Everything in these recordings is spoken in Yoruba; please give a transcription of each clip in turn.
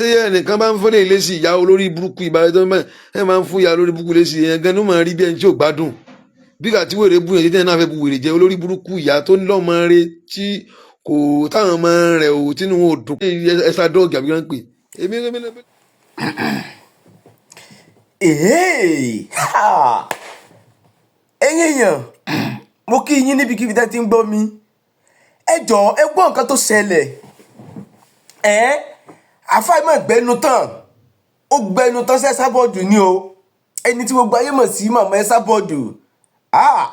Tí ẹnìkan bá ń fọ́lẹ̀ ilé sí ìyá olórí burúkú ìbára tó ẹ máa ń fún ìyá olórí burúkú lé sí yẹn gan ló máa rí bí ẹni tí ò gbádùn, bí kà tí wèrè bú yẹn títẹ̀ náà fẹ́ bu wèrè jẹ. Olórí burúkú ìyá tó ń lọ́mọ rẹ tí kò táwọn ọmọ rẹ̀ ò tínú wọn ò dùn. Ẹ̀sà dọ́ọ̀gì àbí wọ́n ń pè èmi. Èhè! Ha! Ẹ̀yin èèyàn, mo kí yín níbikíbi tẹ́ ti ń gbọ́ mi. Ẹ jọ̀ọ́, ẹ gbọ́ nǹkan tó ṣẹlẹ̀. Ẹ́ àfàìmọ̀ gbẹnu tán, ó gbẹnu tán sí Esabod ni o, ẹni tí gbogbo ayé mọ̀ sí màmá Esabod.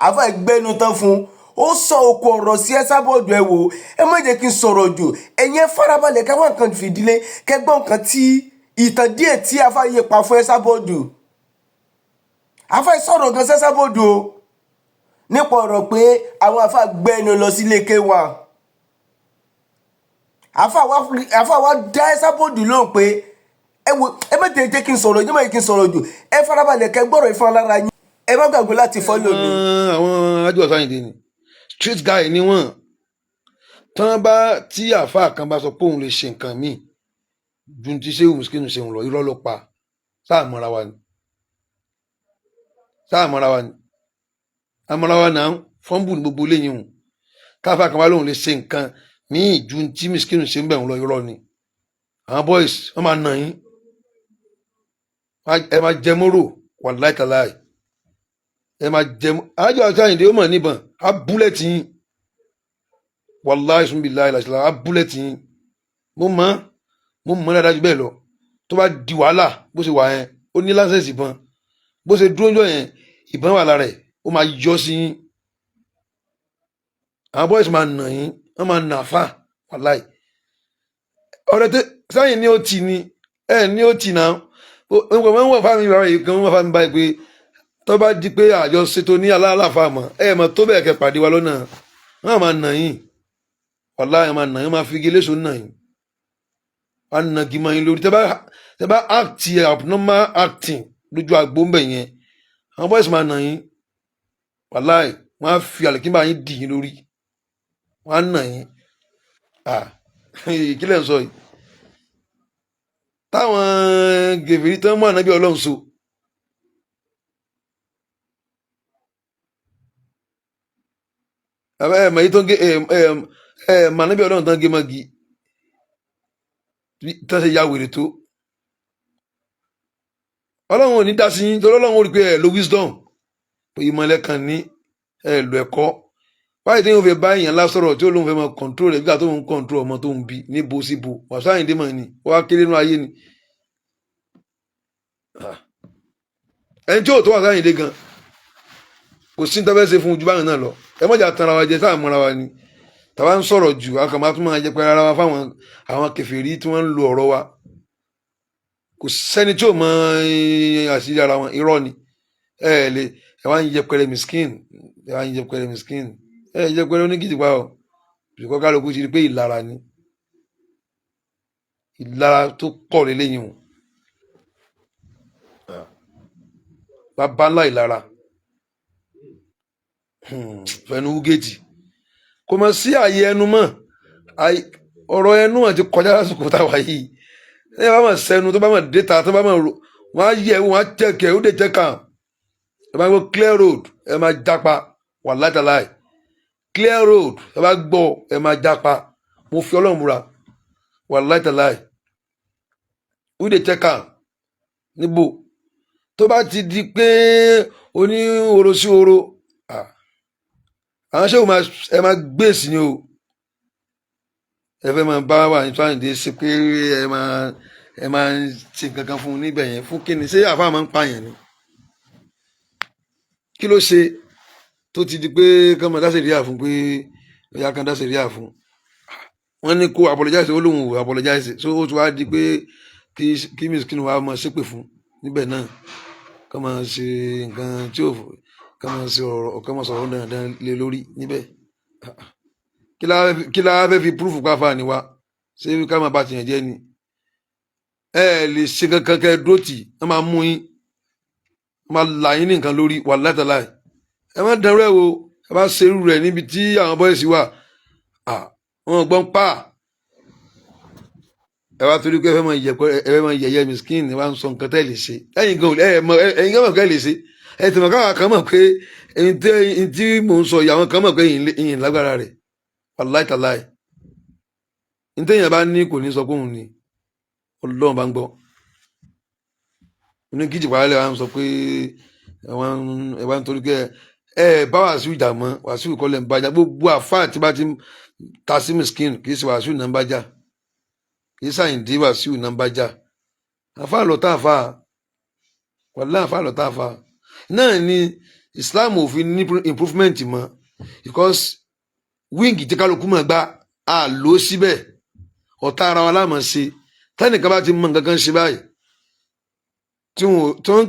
Àfàì gbẹnu tán fún ó, sọ òkú ọ̀rọ̀ sí Esabod. Ẹ wò, ẹ má jẹ́ kí n sọ̀rọ̀ jù. Ẹ̀yin ẹ farabalẹ̀ káwọn nǹkan fìdílé kẹgbọ́n nǹkan tí ìtàn díẹ̀ tí àfàìyè pa fún Esabod. Àfàì sọ̀rọ̀ gan sí Esabod o, nípa ọ̀rọ̀ pé àwọn àfà gbẹnu lọ sílé K1. Àfà wa dá Esabod lóhùn pé ẹ wo, ẹ má tẹ̀ jẹ́ kí n sọ̀rọ̀, ẹ má jẹ́ kí n sọ̀rọ̀ jù. Ẹ farabalẹ̀ kẹ́ gbọ́rọ̀ ìfún alára yín. Ẹ má gbàgbé láti follow mi. Àwọn ajú ọ̀sán yìí ni street guy ni wọ́n. Tán bá tí àáfàá kan bá sọ pé òun lè ṣe nǹkan míì ju ti ṣé Miskinu ṣeun lọ, irọ́ ló pa. Sáà mọ́ra wa ni, sáà mọ́ra wa ni, amọ́ra wa náà fọ́nbù ní gbogbo léyìn o. Káfíà kan bá lóun lè ṣe nǹkan míì ju ti Miskinu ṣe ń bẹ̀ ń lọ, irọ́ ni. Àwọn boys wọ́n máa nà yín, ẹ máa jẹ mórò, wàláì tàláì, ẹ máa jẹ. Àjọ àti Àyìndé ó mọ̀ níbọn á búlẹ̀tì yín, wàláì súnbí láì làṣìlá, á búlẹ̀tì yín. Mo mọ̀ dáadáa jù bẹ́ẹ̀ lọ. Tó bá di wàhálà, bó ṣe wà yẹn, ó ní license ìbọn. Bó ṣe dúró ńjọ́ yẹn, ìbọn wà lára ẹ̀, ó máa yọ sí yín. Àwọn boys máa nà yín, wọ́n máa nà fà, wàláì. Ọ̀rẹ́ tẹ sẹ́yìn ní ó tì ní ẹ ní ó tì náà. Wọ́n wọ̀ fáwọn ìbára yìí kan, wọ́n fáwọn báyìí pé tó bá di pé àjọ ṣètò ní aláàfáà mọ̀, ẹ mọ̀ tó bẹ́ẹ̀ kẹ́ pàdé wa lọ́nà, wọ́n máa nà yín, wàláì, wọ́n máa nà yín, wọ́n máa fi igi léṣo nà yín, wọ́n á nà gímọ̀ yín lórí. Tẹ́ bá act abnormal acting lójú àgbo ń bẹ̀ yẹn, àwọn boys máa nà yín, wàláì, wọ́n á fi àlìkínbà yín dì yín lórí, wọ́n á nà yín. Kí lẹ̀ ń sọ yìí? Táwọn gèfèrí tán mú ànábì Ọlọ́run so ẹ mọ̀ yìí tó ń gé ẹ ẹ ẹ mọ̀ ànábì Ọlọ́run tán gé mọ́gi tán ṣe ya wèrè tó. Ọlọ́run ò ní dá sí yín, torí Ọlọ́run ò rí pé ẹ lo wisdom, pé ìmọ̀lẹ̀ kan ní ẹ lo ẹ̀kọ́ báyìí tí yóò fẹ́ bá èèyàn lásọ̀rọ̀ tí ó lóun fẹ́ máa control rẹ̀, nígbà tó ń control ọmọ tó ń bí níbo síbo. Wàsíù Àyìndé mọ̀ ni ó wá kéré nínú ayé ni ẹni tí ò tó Wàsíù Àyìndé gan, kò sí ní tọ́fẹ́ ṣe fún ojú báyìí náà lọ. Ẹ mọ̀jà tanra wa jẹ, sáà mọ́ra wa ni tàwa ń sọ̀rọ̀ jù, a kàn máa tún máa jẹ pé ara wa fáwọn àwọn kèfèrí tí wọ́n ń lo ọ̀rọ̀ wa. Kò sẹ́ni tí ò mọ àṣírí ara wọn, irọ́ ni. Ẹ lè ẹ wá ń yẹpẹrẹ miskin, ẹ wá ń yẹpẹrẹ miskin, ẹ yẹpẹrẹ oníkìtìpá o. Bìkọ́ kálukú ti rí pé ìlara ni, ìlara tó pọ̀ lélẹ́yìn o, bàbá ńlá ìlara fẹnu wúgẹ́tì, kò mọ̀ sí àyè ẹnu mọ́. Ọ̀rọ̀ ẹnu àti kọjá lásìkò táwa yìí. Ẹ bá mọ̀ sẹ́nu, tó bá mọ̀ déta, tó bá mọ̀ wọ́n á yẹ, wọ́n á tẹ̀kẹ̀, ó dé tẹ̀ka. Ẹ bá gbọ́ clear road, ẹ máa jápa, wàláì tàláì. Clear road, ẹ bá gbọ́, ẹ máa jápa. Mo fi Ọlọ́run búra, wàláì tàláì. Ó dé tẹ̀ka níbo tó bá ti di pé oní oro sí oro, àwọn ṣé ẹ máa gbèsè ni o. Ẹ fẹ́ máa bá wà ní Àyìndé ṣe pé ẹ máa ṣe nǹkan kan fún un níbẹ̀ yẹn, fún kíni? Ṣé àfa máa ń pààyàn ni? Kí ló ṣe tó ti di pé kán máa dá sẹ̀ríà fún, pé ọ̀yà kan dá sẹ̀ríà fún? Wọ́n ní kó apologize, ó lóun ò apologize. So ó ti wá di pé kí Miskinu wa máa ṣépè fún níbẹ̀ náà, kán máa ṣe nǹkan tí ò, kán máa ṣe ọ̀rọ̀, kán máa sọ̀rọ̀ dandan lé lórí níbẹ̀. Kí la fẹ́ fi proof pàfà ni wa? Ṣé ká máa bá tìyàn jẹ́ ni? Ẹ lè ṣe kankan kẹ dúró tì, wọ́n máa mú yín, wọ́n máa là yín ní nǹkan lórí, wàláì tàláì. Ẹ má dẹrú ẹ wo. Ẹ bá ṣerú rẹ̀ níbi tí àwọn boys wà, wọn gbọ́n pa. Ẹ wá torí pé ẹ fẹ́ máa yẹ, ẹ fẹ́ máa yẹ̀yẹ́ miskin, ẹ wá ń sọ nǹkan tẹ́ lè ṣe. Ẹ̀yin gan, ẹ mọ̀, ẹ̀yin gan mọ̀ kẹ́ lè ṣe. Ẹ tì mọ̀ káwa kan mọ̀ pé ẹ̀yin tí mò ń sọ yìí, àwọn kan mọ̀ pé ẹ̀yin lágbára rẹ̀. Wàláì tàláì, ní téèyàn bá ní kò ní sọ pé òun ni Ọlọ́run bá ń gbọ́. Ní kíjì pàálẹ̀ wa ń sọ pé ẹ wá ń torí pé ẹ bá Wàsíù jà mọ́. Wàsíù kọ́ lẹ̀ ń bájà. Gbogbo àfáà tí bá ti ń ta sí miskin, kì í ṣe Wàsíù náà ń bájà, kì í ṣàyìndí Wàsíù náà ń bájà. Àfáà lọ́tà àfáà, wàlá àfáà lọ́tà àfáà náà ni. Islam ò fi ní improvement mọ́ because wing tí kálukú mọ̀ gbá a lò ó síbẹ̀. Ọ̀tá ara wa láàmú ṣe. Tẹ́nìkan bá ti mọ nǹkan kan ṣe báyìí tí wọ́n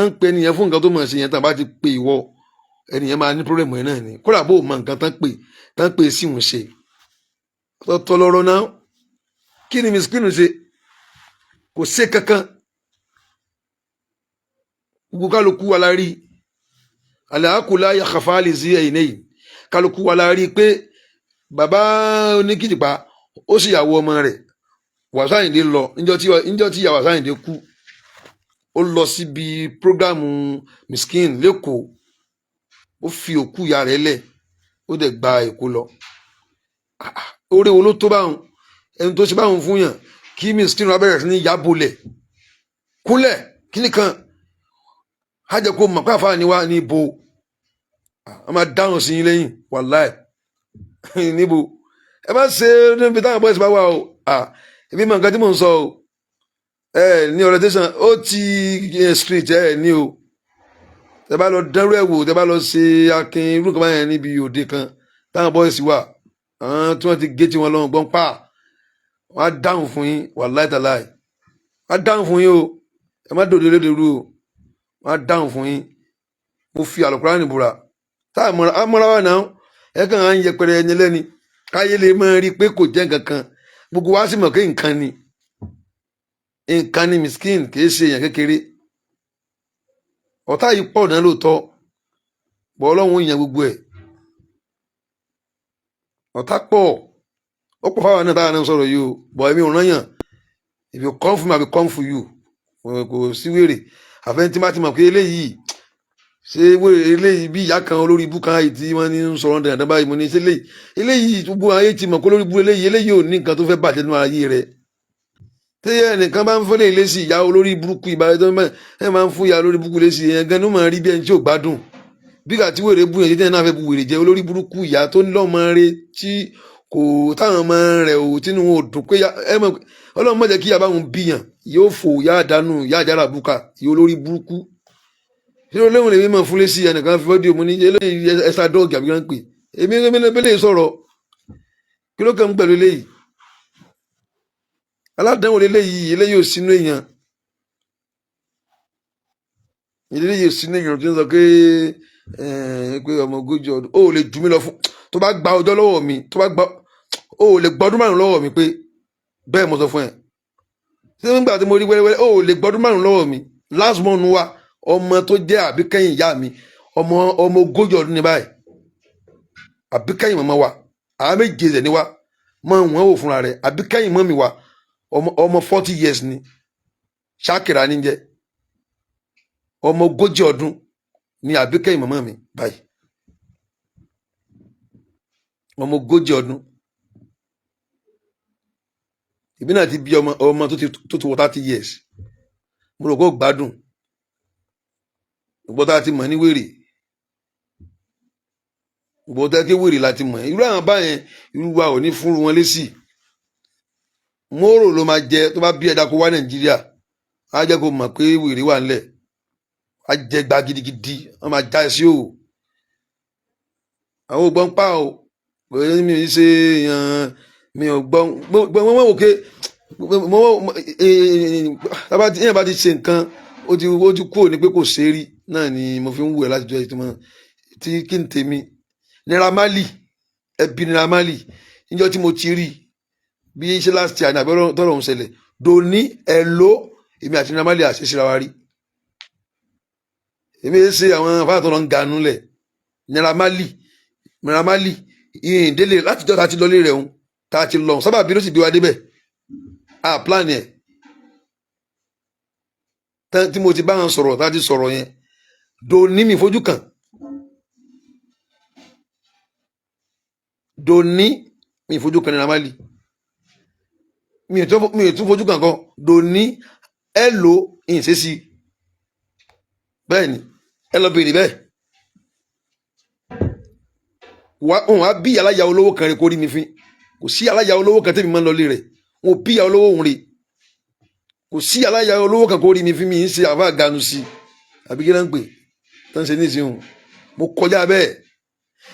ń pè ẹnìyẹn fún nǹkan tó mọ̀ ṣe yẹn, tán bá ti pè ìwọ, ẹnìyẹn máa ní problem yẹn náà ni. Kódà bó o mọ nǹkan tán pè sí òun ṣe tọ́tọ́ lọ́rọ́ náà. Kí ni miskinu ṣe? Kò ṣe kankan. Gbogbo kálukú wa la rí àlàákùlá yàkàfà lè sí ẹ̀yìn lẹ́yìn. Kálukú wa la rí pé bàbá oníkìtìpá ó sì yàwó ọmọ rẹ̀ Wàsíù Àyìndé lọ. Níjọ́ tí ìyá Wàsíù Àyìndé kú, ó lọ síbi program miskin lẹ́kọ̀ọ́. Ó fi òkú ìyá rẹ̀ lẹ̀, ó dẹ̀ gba Èkó lọ. Orí wo ló tó báwọn ẹni tó ṣe báwọn fún yàn kí miskin wa bẹ̀rẹ̀ sí ní yàbọ̀lẹ̀ kúnlẹ̀ kíní kan á jẹ́ kó mọ̀ pé àfáà ni wá ní ibo a máa dáhùn sí yín lẹ́yìn. Wàláì, níbo ẹ má ṣe níbi táwọn boys bá wà o. Èmi mọ nǹkan tí mò ń sọ o. Ẹ ní orientation ó ti street ẹ ní o. Tẹ bá lọ dánrú ẹ wò, tẹ bá lọ ṣe akin irú nǹkan báyẹn níbi òde kan táwọn boys wà, àwọn tí wọ́n ti gé tí wọ́n lọ́wọ́ gbọ́n pa, wọ́n á dáhùn fún yín. Wàláì tàláì, wọ́n á dáhùn fún yín o. Ẹ má dòde lédè rú o. Wọ́n á dáhùn fún yín. Mo fi àlùkùránì búra. Tá a mọ́ra wà náà, ẹ kàn án yẹpẹrẹ ẹni lẹ́ni káyé lè máa rí i pé kò jẹ́ nǹkan kan. Gbogbo wa sì mọ̀ pé nǹkan ni, nǹkan ni miskin, kì í ṣe èèyàn kékeré. Ọ̀tá yìí pọ̀ náà lóòótọ́ bọ́, Ọlọ́run yàn gbogbo ẹ̀. Ọ̀tá pọ̀, ó pọ̀ fáwọn náà táwọn náà sọ̀rọ̀ yìí o. Bọ̀ èmi ò rán yàn. If you come for me, I will come for you. Kò sí wèrè àfẹn tí má ti mọ̀ pé eléyìí ṣé wèrè eléyìí bí ìyá kan olórí ibú kan yìí tí wọ́n ní ń sọ̀rọ̀ dandan báyìí. Mo ní ṣe eléyìí, eléyìí gbogbo ayé ti mọ̀ kó lórí ibú eléyìí, eléyìí ò ní nǹkan tó fẹ́ bàjẹ́ nínú ayé rẹ̀. Tí ẹnìkan bá ń fọ́lẹ̀ ilé sí ìyá olórí burúkú ìbára tó ẹ máa ń fún ìyá olórí burúkú lé sí yẹn gan ló máa rí bí ẹni tí ò gbádùn, bí kà tí wèrè bú yẹn tí náà fẹ́ bu wèrè jẹ. Olórí burúkú ìyá tó ń lọ́mọ rẹ̀ tí kò táwọn ọmọ rẹ̀ ò tínú wọn ò dùn pé ẹ mọ̀. Ọlọ́run má jẹ́ kí ìyá bá wọn bíyàn yóò fò ìyá àdánù, ìyá àjàrà bùkà, ìyá olórí burúkú. Ṣé olóhùn lèmi mọ̀ fún lé sí? Ẹnìkan fi fọ́dí òmu ní eléyìí ẹ̀sà dọ́ọ̀gì àbí wọ́n ń pè èmi èmi lè sọ̀rọ̀. Kí ló kàn ń pẹ̀lú eléyìí? Aládàáwò eléyìí, eléyìí ò sínú èèyàn, eléyìí ò sínú èèyàn tí ń sọ pé pé ọmọ 40 ọdún ó lè jù mí lọ fún tó bá gba ọjọ́ lọ́wọ́ mi, tó bá gba ó lè gbọdún 5 lọ́wọ́ mi pé bẹ́ẹ̀ mo sọ fún ẹ. Ṣé nígbà tí mo rí wẹ́rẹ́wẹ́rẹ́, ó lè gbọdún 5 lọ́wọ́ mi. Last born wa, ọmọ tó jẹ́ àbíkẹ́yìn ìyá mi, ọmọ 40 ọdún ní báyìí. Àbíkẹ́yìn màmá wa, àwọn méje rẹ̀ ni wa mọ wọn wò fúnra rẹ̀. Àbíkẹ́yìn mọ́ mi wa, ọmọ 40 years ni. Ṣákìrà ní jẹ́. Ọmọ 40 ọdún ni àbíkẹ́yìn màmá mi báyìí, ọmọ 40 ọdún. Ìbí náà ti bí ọmọ, ọmọ tó ti wọ 30 years. Mo rò kó gbádùn gbogbo tá a ti mọ̀ ní wèrè, gbogbo tá a ké wèrè láti mọ̀. Irú àwọn báyẹn, irú wa ò ní fúnru wọn lésì. Mórò ló máa jẹ tó bá bí ẹ̀dá kó wá Nàìjíríà, á jẹ́ kó mọ̀ pé wèrè wà ńlẹ̀. Á jẹ gba gidigidi, wọ́n máa já ẹ sí o. Àwọn ò gbọ́n pa o. Mi ò ṣe èèyàn, mi ò gbọ́n gbọ́n. Wọ́n wò ké èèyàn bá ti ṣe nǹkan, ó ti kúrò ní pé kò ṣe é rí náà ni mo fi ń wù ẹ́ láti jọ ìtumọ̀ tí kí n tèmi. Naira Marley, ẹbí Naira Marley, níjọ́ tí mo ti rí bí ṣe last year ní àbí tọ́rọ̀ ń ṣẹlẹ̀ dòní ẹ̀ ló èmi àti Naira Marley àṣẹ síra wa rí. Èmi yẹn ṣe àwọn afáàtọ̀ lọ ń ganu lẹ̀. Naira Marley, Naira Marley ìyìn délé látijọ́ tá a ti lọlé rẹ̀ ń tá a ti lọ sábà bí ló sì bí wa débẹ̀. A plan ẹ̀ tí mo ti bá wọn sọ̀rọ̀, tá a ti sọ̀rọ̀ yẹn dòní, mi fojú kàn dòní, mi fojú kàn Naira Marley, mi ò tún fojú kàn kan dòní. Ẹ lò ìṣesí bẹ́ẹ̀ ni, ẹ lọ bèrè bẹ́ẹ̀. Wà òun á bí aláya olówó kan rẹ kó rí mi fín. Kò sí aláya olówó kan tẹ́mi máa ń lọlé rẹ̀, wọn ò bí ìyá olówó òun rè. Kò sí aláya olówó kan kó rí mi fín. Mi ń ṣe àfa ganu sí i àbí kí ló ń pè tó ń ṣe nísìnyìí? Mo kọjá bẹ́ẹ̀.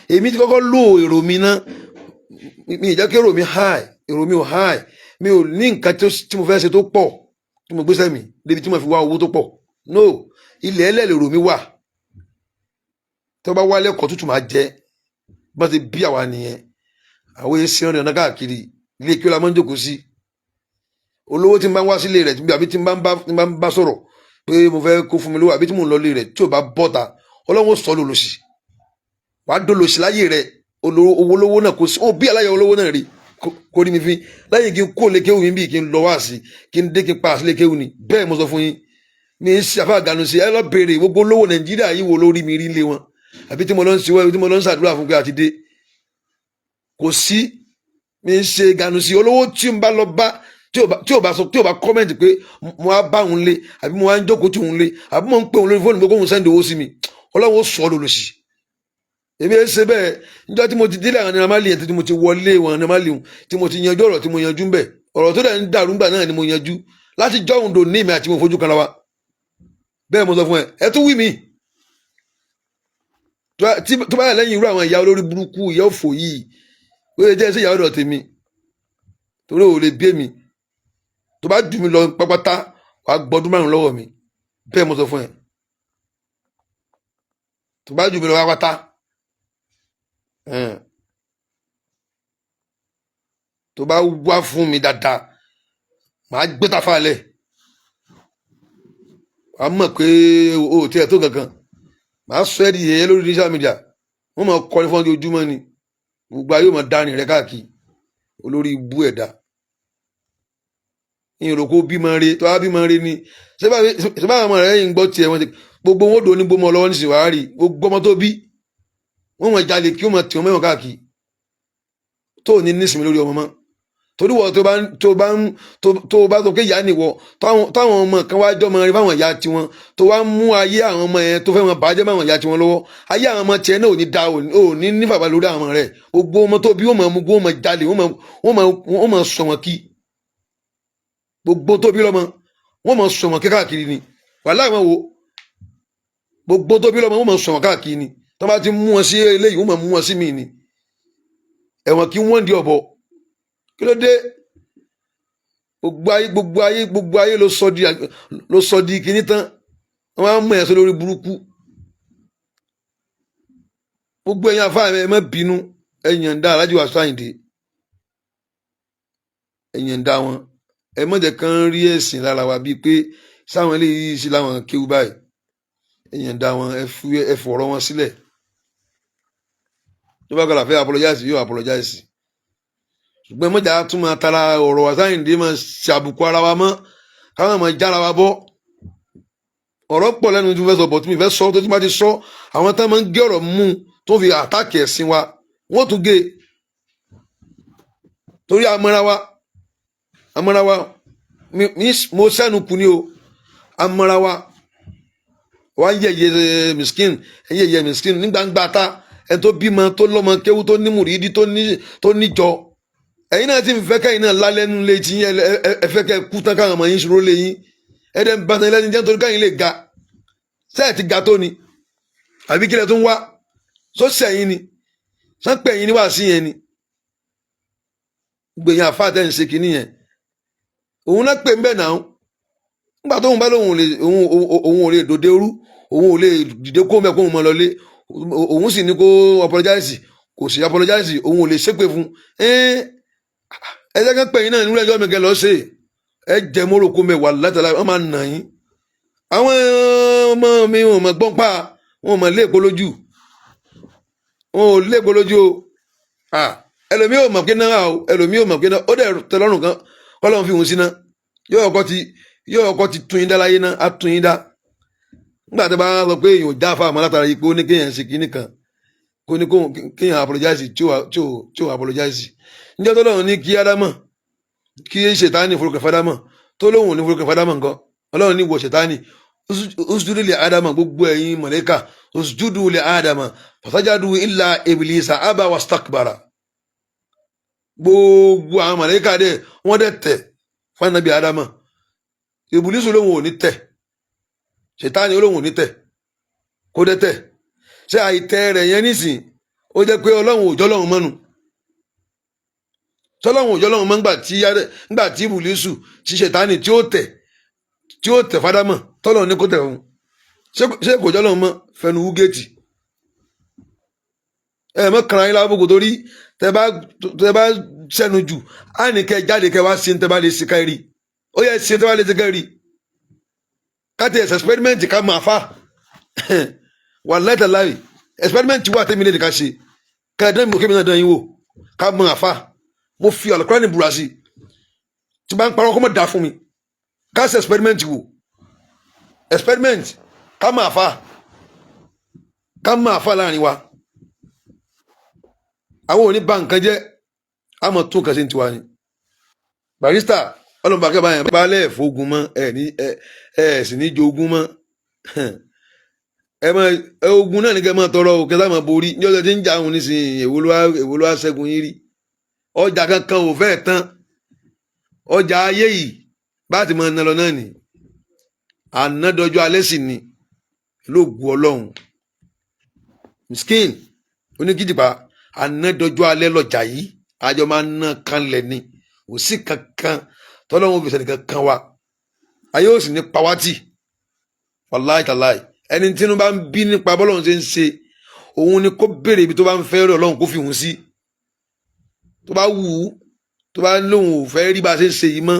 Èmi ti kọ́kọ́ lo èrò mi ná, mi ì jẹ́ kí èrò mi high, èrò mi ò high. Mi ò ní nǹkan tí mo fẹ́ ṣe tó pọ̀ tí mo gbéṣẹ́ mi débi tí mo fi wá owó tó pọ̀. No, ilẹ̀ ẹlẹ́ lèrò mi wà. Tó bá wálé ẹ̀kọ́ tútù máa jẹ́ bá ti bí àwa nìyẹn. Àwọn èsì ọ̀rìn ọ̀nà káàkiri ilé kí ó la máa ń jókòó sí. Olówó tí n bá ń wá sílé rẹ̀ àbí tí n bá ń bá sọ̀rọ̀ pé mo fẹ́ kó fún mi lówó, àbí tí mò ń lọ ilé rẹ̀, tí ò bá bọ́ta, Ọlọ́run ó sọ lòlòsì, wàá dolòsì láyé rẹ̀. Owó lówó náà kò sí, ó bí aláya olówó náà rí kó rí mi fín lẹ́yìn kí n kó lè kéwù mi bí kí n lọ wá sí, kí n dé, kí n pa àsílẹ̀ kéwù ni. Bẹ́ẹ̀ mo sọ fún yín, mi ń ṣe àfáà sí. Ẹ lọ béèrè gbogbo olówó Nàìjíríà yìí wo lórí mi rí lé wọn, àbí tí mo lọ ń ṣe wọ́n, tí mo lọ ń ṣàdúrà fún pé àti dé. Kò sí, mi ń ṣe ganu sí olówó tí n bá lọ bá, tí ò bá sọ, tí ò bá comment pé mo wá bá òun lé, àbí mo wá ń jókòó tí òun lé, àbí mo ń pè òun lórí fóònù pé kóun send owó sí mi, Ọlọ́run ó sọ ọ́ lòlòsì. Èmi ẹ ṣe bẹ́ẹ̀. Níjọ́ tí mo ti délé àwọn Naira Marley yẹn, tí mo ti wọlé wọn Naira Marley wọn, tí mo ti yanjú ọ̀rọ̀ tí mo yanjú ń bẹ̀, ọ̀rọ̀ tó dẹ̀ ń dàrú ńgbà náà ni mo yanjú láti jọ́ òun dò ní èmi àti mo fojú kanra wa. Bẹ́ẹ̀ mo sọ fún ẹ. Ẹ tún wí mi tó bá yà lẹ́yìn irú àwọn ìyá olórí burúkú, ìyá òfò yìí, ó lè jẹ́ ẹsẹ̀ ìyá ọ̀dọ̀ tèmi, torí ò lè bí èmi. Tó bá jù mí lọ pápátá, wàá gbọdún 5 lọ́wọ́ mi. Bẹ́ẹ̀ mo sọ fún ẹ. Tó bá jù mí lọ pápátá, tó bá wá fún mi dáadáa, màá gbé tafa lẹ̀, wàá mọ̀ pé o ò tiẹ̀ tó kankan. Màá sọ ẹ́ di yẹ̀yẹ́ lórí social media, wọ́n máa kọrin fún ojoojúmọ́ ni, gbogbo ayé máa dání rẹ káàkiri. Olórí ibú ẹ̀dá ìrò kó bímọ re. Tó bá bímọ re ni, ṣé bá àwọn ọmọ rẹ yìí ń gbọ́ tiẹ̀, wọ́n ti gbogbo wọn ó dò ní gbọmọ lọ́wọ́ nísìnyí. Wàá rí gbogbo ọmọ tó bí, wọ́n máa jalè kí wọ́n máa tì wọ́n mẹ́wọ̀n káàkiri, tó ò ní nísìnyí lórí ọmọ mọ́. Torí wọ́n tó bá sọ pé ìyá nìwọ, táwọn ọmọ kan wá jọmọ rí fáwọn ìyá tiwọn, tó wá mú ayé àwọn ọmọ yẹn, tó fẹ́ wọn bàjẹ́ máwọn ìyá tiwọn lọ́wọ́, ayé àwọn ọmọ tiẹ̀ náà ò ní da, ò ní ní bàbá lórí àwọn ọmọ rẹ̀. Gbogbo ọmọ tó bí, wọ́n máa mú, wọ́n máa jalè, wọ́n máa sọ wọn kí. Gbogbo tó bí lọ́mọ, wọ́n máa sọ wọn kí káàkiri ni. Wàhálà wọn wo gbogbo tó bí lọ́mọ, wọ́n máa sọ wọn káàkiri ni. Tó bá ti mú wọn sí eléyìí, wọ́n máa mú wọn sí míì ni. Ẹ̀wọ̀n kí wọ́n di ọ̀bọ. Kí ló dé? Gbogbo ayé, gbogbo ayé, gbogbo ayé ló sọ di kinní tán, wọ́n á mú ẹ̀ sọ lórí burúkú. Gbogbo ẹ̀yin afáà, ẹ má bínú, ẹ yànda Alhaji Wasiu Ayinde, ẹ yànda wọn. Ẹ má jẹ́ kán rí ẹ̀sìn lára wa bíi pé sáwọn eléyìí sí láwọn kéwú báyìí. Ẹ yànda wọn, ẹ fi ẹ fọ̀rọ̀ wọn sílẹ̀. Tó bá gbọ́dọ̀ fẹ́ apologize, yóò apologize, ṣùgbọ́n mọ̀jà tún máa tara ọ̀rọ̀ Wasiu Ayinde máa ṣe àbùkù ara wa mọ́, káwọn máa jára wa bọ́. Ọ̀rọ̀ pọ̀ lẹ́nu tí mo fẹ́ sọ bọ̀ tí mi fẹ́ sọ, tó ti bá ti sọ, àwọn tán máa ń gé ọ̀rọ̀ mú tó fi attack ẹ̀sìn wa, wọ́n tún gé e torí amọ́ra wa, amọ́ra wa. Mo sẹ́nu kù ni o. Amọ́ra wa wá yẹ̀yẹ́ miskin, yẹ̀yẹ́ miskin ní gbangba ta. Ẹ tó bímọ, tó lọ́mọ kéwú, tó ní mùrídìí, tó níjọ, ẹ̀yin náà ti ń fẹ́ kẹ́yìn náà lálẹ́nu létí. Ẹ fẹ́ kẹ́ kú tán, káwọn ọmọ yín ṣòro lé yín. Ẹ dẹ̀ ń bá tán lẹ́ni jẹ́ nítorí káyìn lè ga. Sẹ́ẹ̀ ti ga tó ni, àbí kílẹ̀ tó ń wá sọ́sẹ̀ yín ni sánpẹ̀ yín ní wàásù yẹn ni? Gbẹ̀yìn àfáà tẹ́ ń ṣe kínní yẹn, òun náà pè ń bẹ̀ náà. Nígbà tóun bá lóun ò lè òun ò lè dòde rú, òun ò lè dìde kó mẹ́ kóun mọ́ lọlé, òun sì ní kó apologize, kò sì apologize, òun ò lè ṣépè fún ẹ. Jẹ́ kán pè yín náà nílẹ̀ ẹjọ́ mi kẹ́ lọ́ọ́ ṣe. Ẹ jẹ́ móròkó mẹ́ wà látàlá, wọ́n máa nà yín. Àwọn ọmọ mi wọn mọ̀ gbọ́n pa, wọn mọ̀ léèpo lójú, wọn ò léèpo lójú o. Ẹlòmíì ò mọ̀ pé náà o, ẹlòmíì ò mọ̀ pé náà ó dẹ̀ tẹ́ lọ́rùn kan. Kọ́lọ́run fi òun síná, yóò ọkọ ti tún yín dá láyé náà, á tún yín dá. Nígbà tó bá sọ pé èèyàn ò já àfa àmọ́ látara yìí pé ó ní kéèyàn ṣe kinní kan, kó ní kéèyàn apologize tí ò apologize. Níjọ́ tó lọ́run ní kí ádámọ̀ kí ṣètánì forúkọ fádámọ̀, tó lóhùn ní forúkọ fádámọ̀ nǹkan, Ọlọ́run ní wọ ṣètánì, usjudu li ádámọ̀, gbogbo ẹ̀yin mọ̀lẹ́kà, usjudu li ádámọ̀, fasajadu illa iblisa aba wastakbara. Gbogbo àwọn mọ̀lẹ́kà dẹ̀ wọ́n dẹ̀ tẹ̀ fún ànábì ádámọ̀. Ìbùlísù lóhùn ò ní tẹ̀, ṣètánì olóhùn ò ní tẹ̀, kó dẹ̀ tẹ̀. Ṣé àìtẹ́ rẹ̀ yẹn nísìn, ó jẹ́ pé Ọlọ́run òjọ́ lọ́run mọ́nu? Tọ́lọ́run òjọ́ lọ́run mọ́ ńgbà tí ìbùlísù ti ṣètánì tí ó tẹ̀ fádámọ̀, tọ́lọ́run ní kó tẹ̀ fún? Ṣé kò jọ́ lọ́run mọ́? Fẹnu wú géètì ẹ mọ́ kàrà yín lábùkù, torí tẹ bá sẹ́nu jù á ní kẹ́ jáde, kẹ́ wá sí ní tẹ bá lè ṣe ká rí. Ó yẹ ṣe tẹ bá lè ṣe ká rí, ká tẹ ẹsẹ̀ experiment, ká máa fa wàláì tàláì. Experiment wà tẹ́mi lè ká ṣe, ká ẹ dán mi, kémi náà dán yín wò, ká mọ àfa. Mo fi Àlùkùránì búra sí, tí bá ń parọ́ kó mọ̀ dá fún mi. Ká ṣe experiment wò, experiment, ká mọ àfa, ká mọ àfa láàrin wa. Àwọn ò ní ba nǹkan jẹ́, àmọ́ tún nǹkan ṣe ń tiwa ni. Barrister ọlọ́mọba kẹ́ báyẹn bá lẹ́ẹ̀ fogun mọ́ ẹ ní ẹ ẹ sì ní jogún mọ́. Ẹ mọ ẹ, ogun náà ní kẹ́ máa tọrọ o, kẹ́ sáà máa borí ní ọjọ́ tí ń jà òun nísìnyí. Èwo ló wá ṣẹ́gun yín rí? Ọjà kankan ò fẹ́ẹ̀ tán. Ọjà ayé yìí bá ti máa ná lọ náà nì, ànádọ́jọ́ alẹ́ sì ni lóògùn Ọlọ́run. Miskin oníkìjìpá, ànádọ́jọ́ alẹ́ lọ́jà yìí, àjọ máa ná kanlẹ̀ ni. Kò sí kankan tọ́lọ́run fi sẹ́nìkan kan wa, ayé ò sì ní pawátì. Wàláì tàláì, ẹni tí inú bá ń bí nípa bọ́lọ́run ṣe ń ṣe, òun ni kó béèrè ibi tó bá ń fẹ́ rí Ọlọ́run kó fi hùn sí. Tó bá wù ú, tó bá lóun ò fẹ́ rí bá a ṣe ń ṣe yìí mọ́,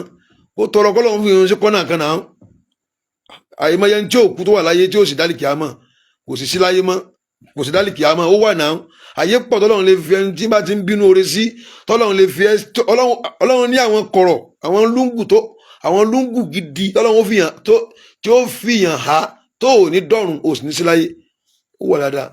kó tọrọ kọ́lọ́run fi hùn sí kọ́nà kan náà. Àyèmáyé tí ò kú tó wà láyé, tí ò sì dálì kìámọ̀, kò sì sí láyé mọ́, kò sì dálì kìámọ̀, ó wà náà. Àyè pọ̀ tọ́lọ́run lè fi ẹni tí bá ti ń bínú oore sí, tọ́lọ́run lè fi ẹ. Ọlọ́run ní àwọn kọ̀rọ̀, àwọn lúngù tó, àwọn lúngù gidi tọ́lọ́run ó fi hàn tó, tí ó fi hàn ha, tó ò ní dọ̀run, ò sì ní sí láyé, ó wà dáadáa.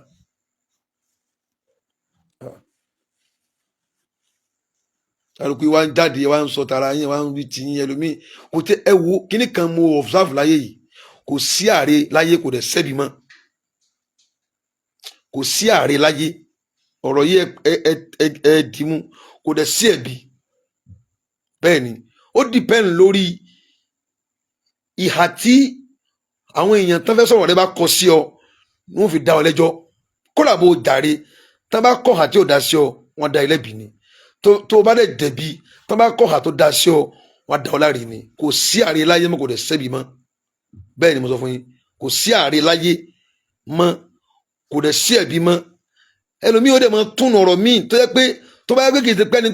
Alùpùpù wa ń jáde, wa ń sọ tara yín, wa ń wí tiyín. Ẹlòmíì kò tẹ ẹ wo kíní kan. Mo observe láyé yìí, kò sí ààrẹ láyé, kò dẹ̀ sẹ́bi mọ́. Kò sí ààrẹ láyé, ọ̀rọ̀ yìí ẹ ẹ ẹ ẹ dìímú, kò dẹ̀ sí ẹ̀bi. Bẹ́ẹ̀ ni, ó depend lórí ìhà tí àwọn èèyàn tán fẹ́ sọ̀rọ̀ rẹ bá kọ sí ọ ní wọ́n fi dá ọ lẹ́jọ́. Kódà bó o jàre, tán bá kọ̀ hà tí ò dá sí ọ, wọ́n dá ẹ lẹ́bi ni. Tó o bá dẹ̀ dẹ̀bi, tán bá kọ̀ hà tó dá sí ọ, wọ́n dá ọ láre ni. Kò sí ààrẹ láyé mọ́, kò dẹ̀ sẹ́bi mọ́. Bẹ́ẹ̀ ni mo sọ fún yín, kò sí ààrẹ láyé mọ́, kò dẹ̀ sí ẹ̀bi mọ́. Ẹlòmíì ó dẹ̀ máa túnú ọ̀rọ̀ míì tó yẹ pé tó bá yẹ pé kì í ṣe pé ẹni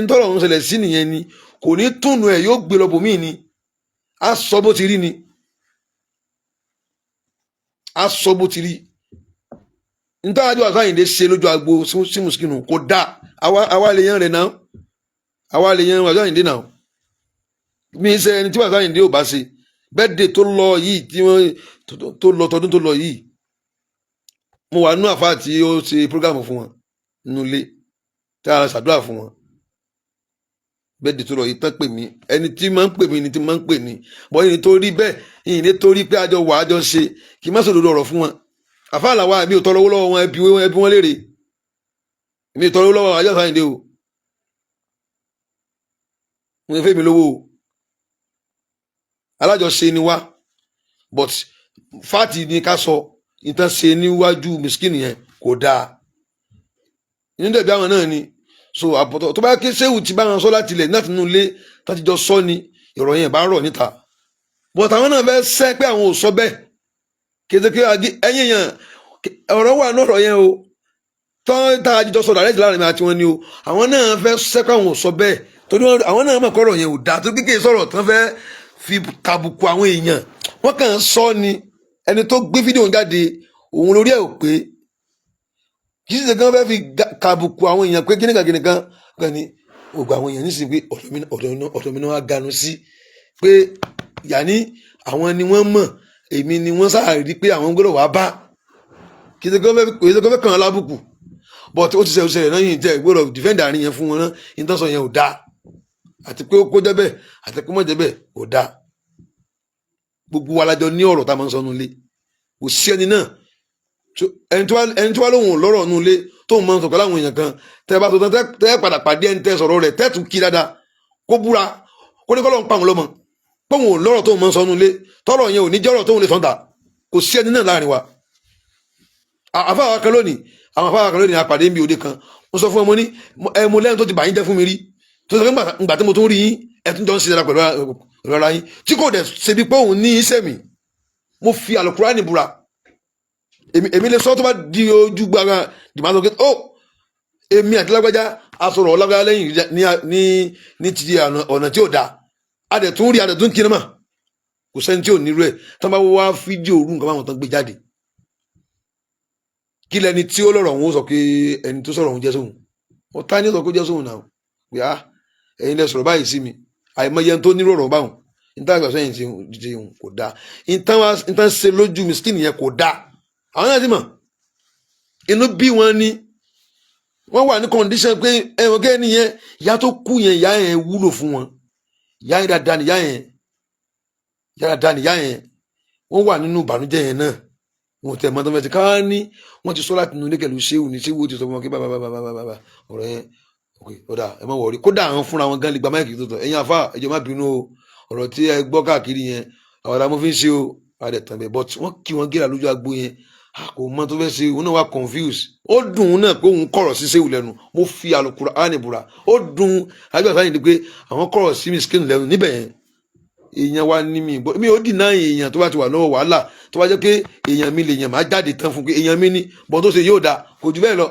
tọ́rọ̀ ń ṣẹlẹ̀ sí nìyẹn ni, kò ní túnú ẹ̀, yóò gbé lọ bòmíì ni. Á sọ bó ti rí ni, á sọ bó ti rí. Nítorí àjọ àṣàyìndé ṣe lójú agbo sí mùsùlùmí kò dáa. Àwa lè yan rẹ̀ náà, àwa lè yan àṣàyìndé náà. Mi ṣe ẹni tí àṣàyìndé ò bá ṣe birthday tó lọ yìí, tí wọ́n tó lọ tọdún tó lọ yìí, mo wà nínú àfa tí ó ṣe program fún wọn nínú ilé tí a ṣàdúrà fún wọn. Birthday tó lọ yìí tán pè mí, ẹni tí máa ń pè mí ni tí máa ń pè ní bọ́ ẹni tó rí bẹ́ẹ̀ yìí, ní torí pé àjọ wà, àjọ ṣe, kì í má sòdodo ọ̀rọ̀ fún wọn. Àfa àlàwà, mi ò tọrọ owó lọ́wọ́ wọn. Ẹbí wọn léèrè, mi ò tọrọ owó lọ́wọ́ àjọ Àyìndé o. Mo fẹ́ mi lówó o, alájọṣe ni wá. But fact ni ká sọ, ìtàn ṣe níwájú miskin yẹn kò dáa. Inú dẹ̀bi àwọn náà ni. So àpọ̀tọ̀ tó bá ké séwù tí bá wọn sọ láti ilẹ̀ láti inú ilé láti jọ sọ ni, ìrọ̀ yẹn bá rọ̀ níta. But àwọn náà fẹ́ sẹ́ pé àwọn ò sọ bẹ́ẹ̀. Kété ẹ̀yìn yẹn, ọ̀rọ̀ wà ní ọ̀rọ̀ yẹn o, tán tá a jọ sọ dàrẹ́tì láàrin mi àti wọn ni o. Àwọn náà fẹ́ sẹ́ pé àwọn ò sọ bẹ́ẹ̀, torí àwọn náà mọ̀ kọ́rọ̀ yẹn ò dáa tó. Kékeré sọ̀rọ̀ tán fẹ́ fi kàbùkù àwọn èèyàn, wọ́n kàn ń sọ ni. Ẹni tó gbé fídíò jáde, òun lórí ẹ̀ ò pé. Kì í ṣe kí wọ́n fẹ́ fi kàbùkù àwọn èèyàn pé kíníkan kíníkan kan ni. Gbogbo àwọn èèyàn nísìnyí pé ọ̀dọ̀ mi náà wá ganu sí pé yàní àwọn ni wọ́n mọ̀, èmi ni wọ́n sáà rí pé àwọn gbọ́dọ̀ wá bá. Kì í ṣe kó fẹ́ kàn án lábùkù, but ó ti ṣe òṣèlè náà yìí jẹ́ gbọ́dọ̀ defend àárín yẹn fún wọn náà. Yìí tán sọ yẹn ò dáa, àti pé ó kó jẹ́ bẹ́ẹ̀, àti pé mọ̀ jẹ́ bẹ́ẹ̀, kò dáa. Gbogbo wa la jọ ní ọ̀rọ̀ tá a máa ń sọ nulẹ̀. Kò sí ẹni náà, ẹni tí wàá lóhùn lọ́rọ̀ nulẹ̀ tóun máa ń sọ pẹ̀lú àwọn èèyàn kan. Tẹ́ bá tó tán, tẹ́ padà pàdé ẹni tẹ́ sọ̀rọ̀ rẹ̀, tẹ́ tún kí dáadáa, kó búra, kó ní kọ́ lọ́n pa àwọn lọ́mọ póun ò lọ́rọ̀ tóun máa ń sọ nulẹ̀, tọ́rọ̀ yẹn ò ní jọ́rọ̀ tóun lè sọ́ńtà. Kò sí ẹni náà láàrin wa. Àfáà kan lónìí, àwọn àfáà kan lónìí, apàdé níbi òde kan. Mo sọ fún ẹ, mo ní ẹ mo lẹ́nu tó ti bà yín jẹ́ fún mi rí, tó sọ pé ńgbà tí mo tún rí yín, ẹ tún jọ ń ṣe dára pẹ̀lú ara yín, tí kò dẹ̀ ṣe bí pé òun ní iṣẹ́ mi. Mo fi àlùkùránì búra. Èmi lè sọ tó bá di ojú gbára dìbò àti ó èmi àti lágbájá asọ̀rọ̀ lágbájá lẹ́yìn ní ti ọ̀nà tí ò dáa. A dẹ̀ tún rí, a dẹ̀ tún kí ni mà. Kò sẹ́ni tí ò nírú ẹ̀. Tí wọ́n bá wá fídíò orú nǹkan báwọn tán gbé jáde, kí lẹni tí ó lọ́rọ̀ òun ó sọ pé ẹni tó sọ̀rọ̀ òun jẹ́ sóhun? Ọ̀tá ní sọ pé ó jẹ́ sóhun náà pé á ẹ̀yin lẹ sọ̀rọ̀ báyìí sí mi. Àìmọye ẹni tó nírú ọ̀rọ̀ báwọn níta àgbà sẹ́yìn ti òun kò dáa. Níta ṣe lójú mi skin yẹn kò dáa. Àwọn náà ti mọ̀ inú bí wọn ni wọ́n wà ní condition pé ẹ̀wọ̀n kẹ́ni yẹn, ìyá tó kú yẹn, ìyá yẹn wúlò fún wọn. Ìyá yẹn dáadáa ni ìyá yẹn, ìyá dáadáa ni ìyá yẹn. Wọ́n wà nínú ìbànújẹ́ yẹn náà, wọn ò tẹ̀ mọ́ tó fẹ́ ti ká ní. Wọ́n ti sọ láti inú ilé pẹ̀lú ṣéwù ní ṣéwù ti sọ fún wọn kí bàbá bàbá bàbá bàbá ọ̀rọ̀ yẹn, ok, ọ̀dà, ẹ má wọrí. Kódà àwọn fúnra wọn gan lè gba mic tó tọ̀. Ẹ̀yin àfa, ẹ jọ̀ọ́, má bínú o, ọ̀rọ̀ tí ẹ gbọ́ káàkiri yẹn, àwọn ará mo fi ń ṣe o, àdẹ̀ tàn bẹ́ẹ̀. But wọ́n kí wọn gíra lójú agbo yẹn, a kò mọ tó fẹ́ ṣe. Òun náà wà confused. Ó dùn ún náà pé òun kọ̀rọ̀ sí ṣéwù lẹ́nu. Mo fi Àlùkùránì búra, ó dùn àgbà sáyìn ni pé àwọn kọ̀rọ̀ sí miskin lẹ́nu níbẹ̀ yẹn. Èèyàn wa ní mi gbọ́ mi ò dìnnà. Èèyàn tó bá ti wà lọ́wọ́ wàhálà, tó bá jẹ́ pé èèyàn mi lè yàn, máa jáde tán fún pé èèyàn mi ní bọ́n tó ṣe yóò dáa. Kò jù bẹ́ẹ̀ lọ.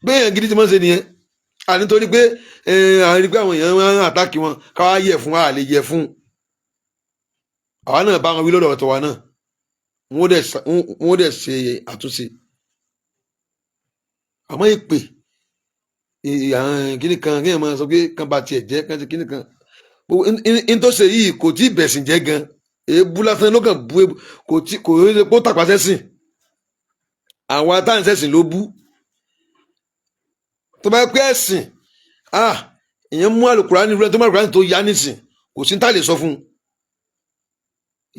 Bí èèyàn gidi ti máa ń ṣe nìyẹn. À nítorí pé à ń rí pé àwọn èèyàn máa ń attack wọn, káwá yẹ fún wa lè yẹ fún àwa náà bá wọn wí lọ́dọ̀ ọ̀tọ̀ wa náà, wọ́n dẹ̀ ṣe àtúnṣe. Àmọ́ ìpè kíní kan, kí èèyàn máa sọ pé kan bá tiẹ̀ jẹ́ kan ti kíní kan n tó ṣe yìí, kò tí ì bẹ̀sìn jẹ́ gan. Èébú lásán ló kàn bú èébú, kò tí kò rí pé ó tàpá sẹ́sìn. Àwọn atáǹsẹ̀sìn ló bú. Tó bá pẹ́ ẹ̀sìn, ah, èèyàn mú àlùkùránì rẹ tó mú àlùkùránì tó yá nísìn, kò sí ní tá lè sọ fún un.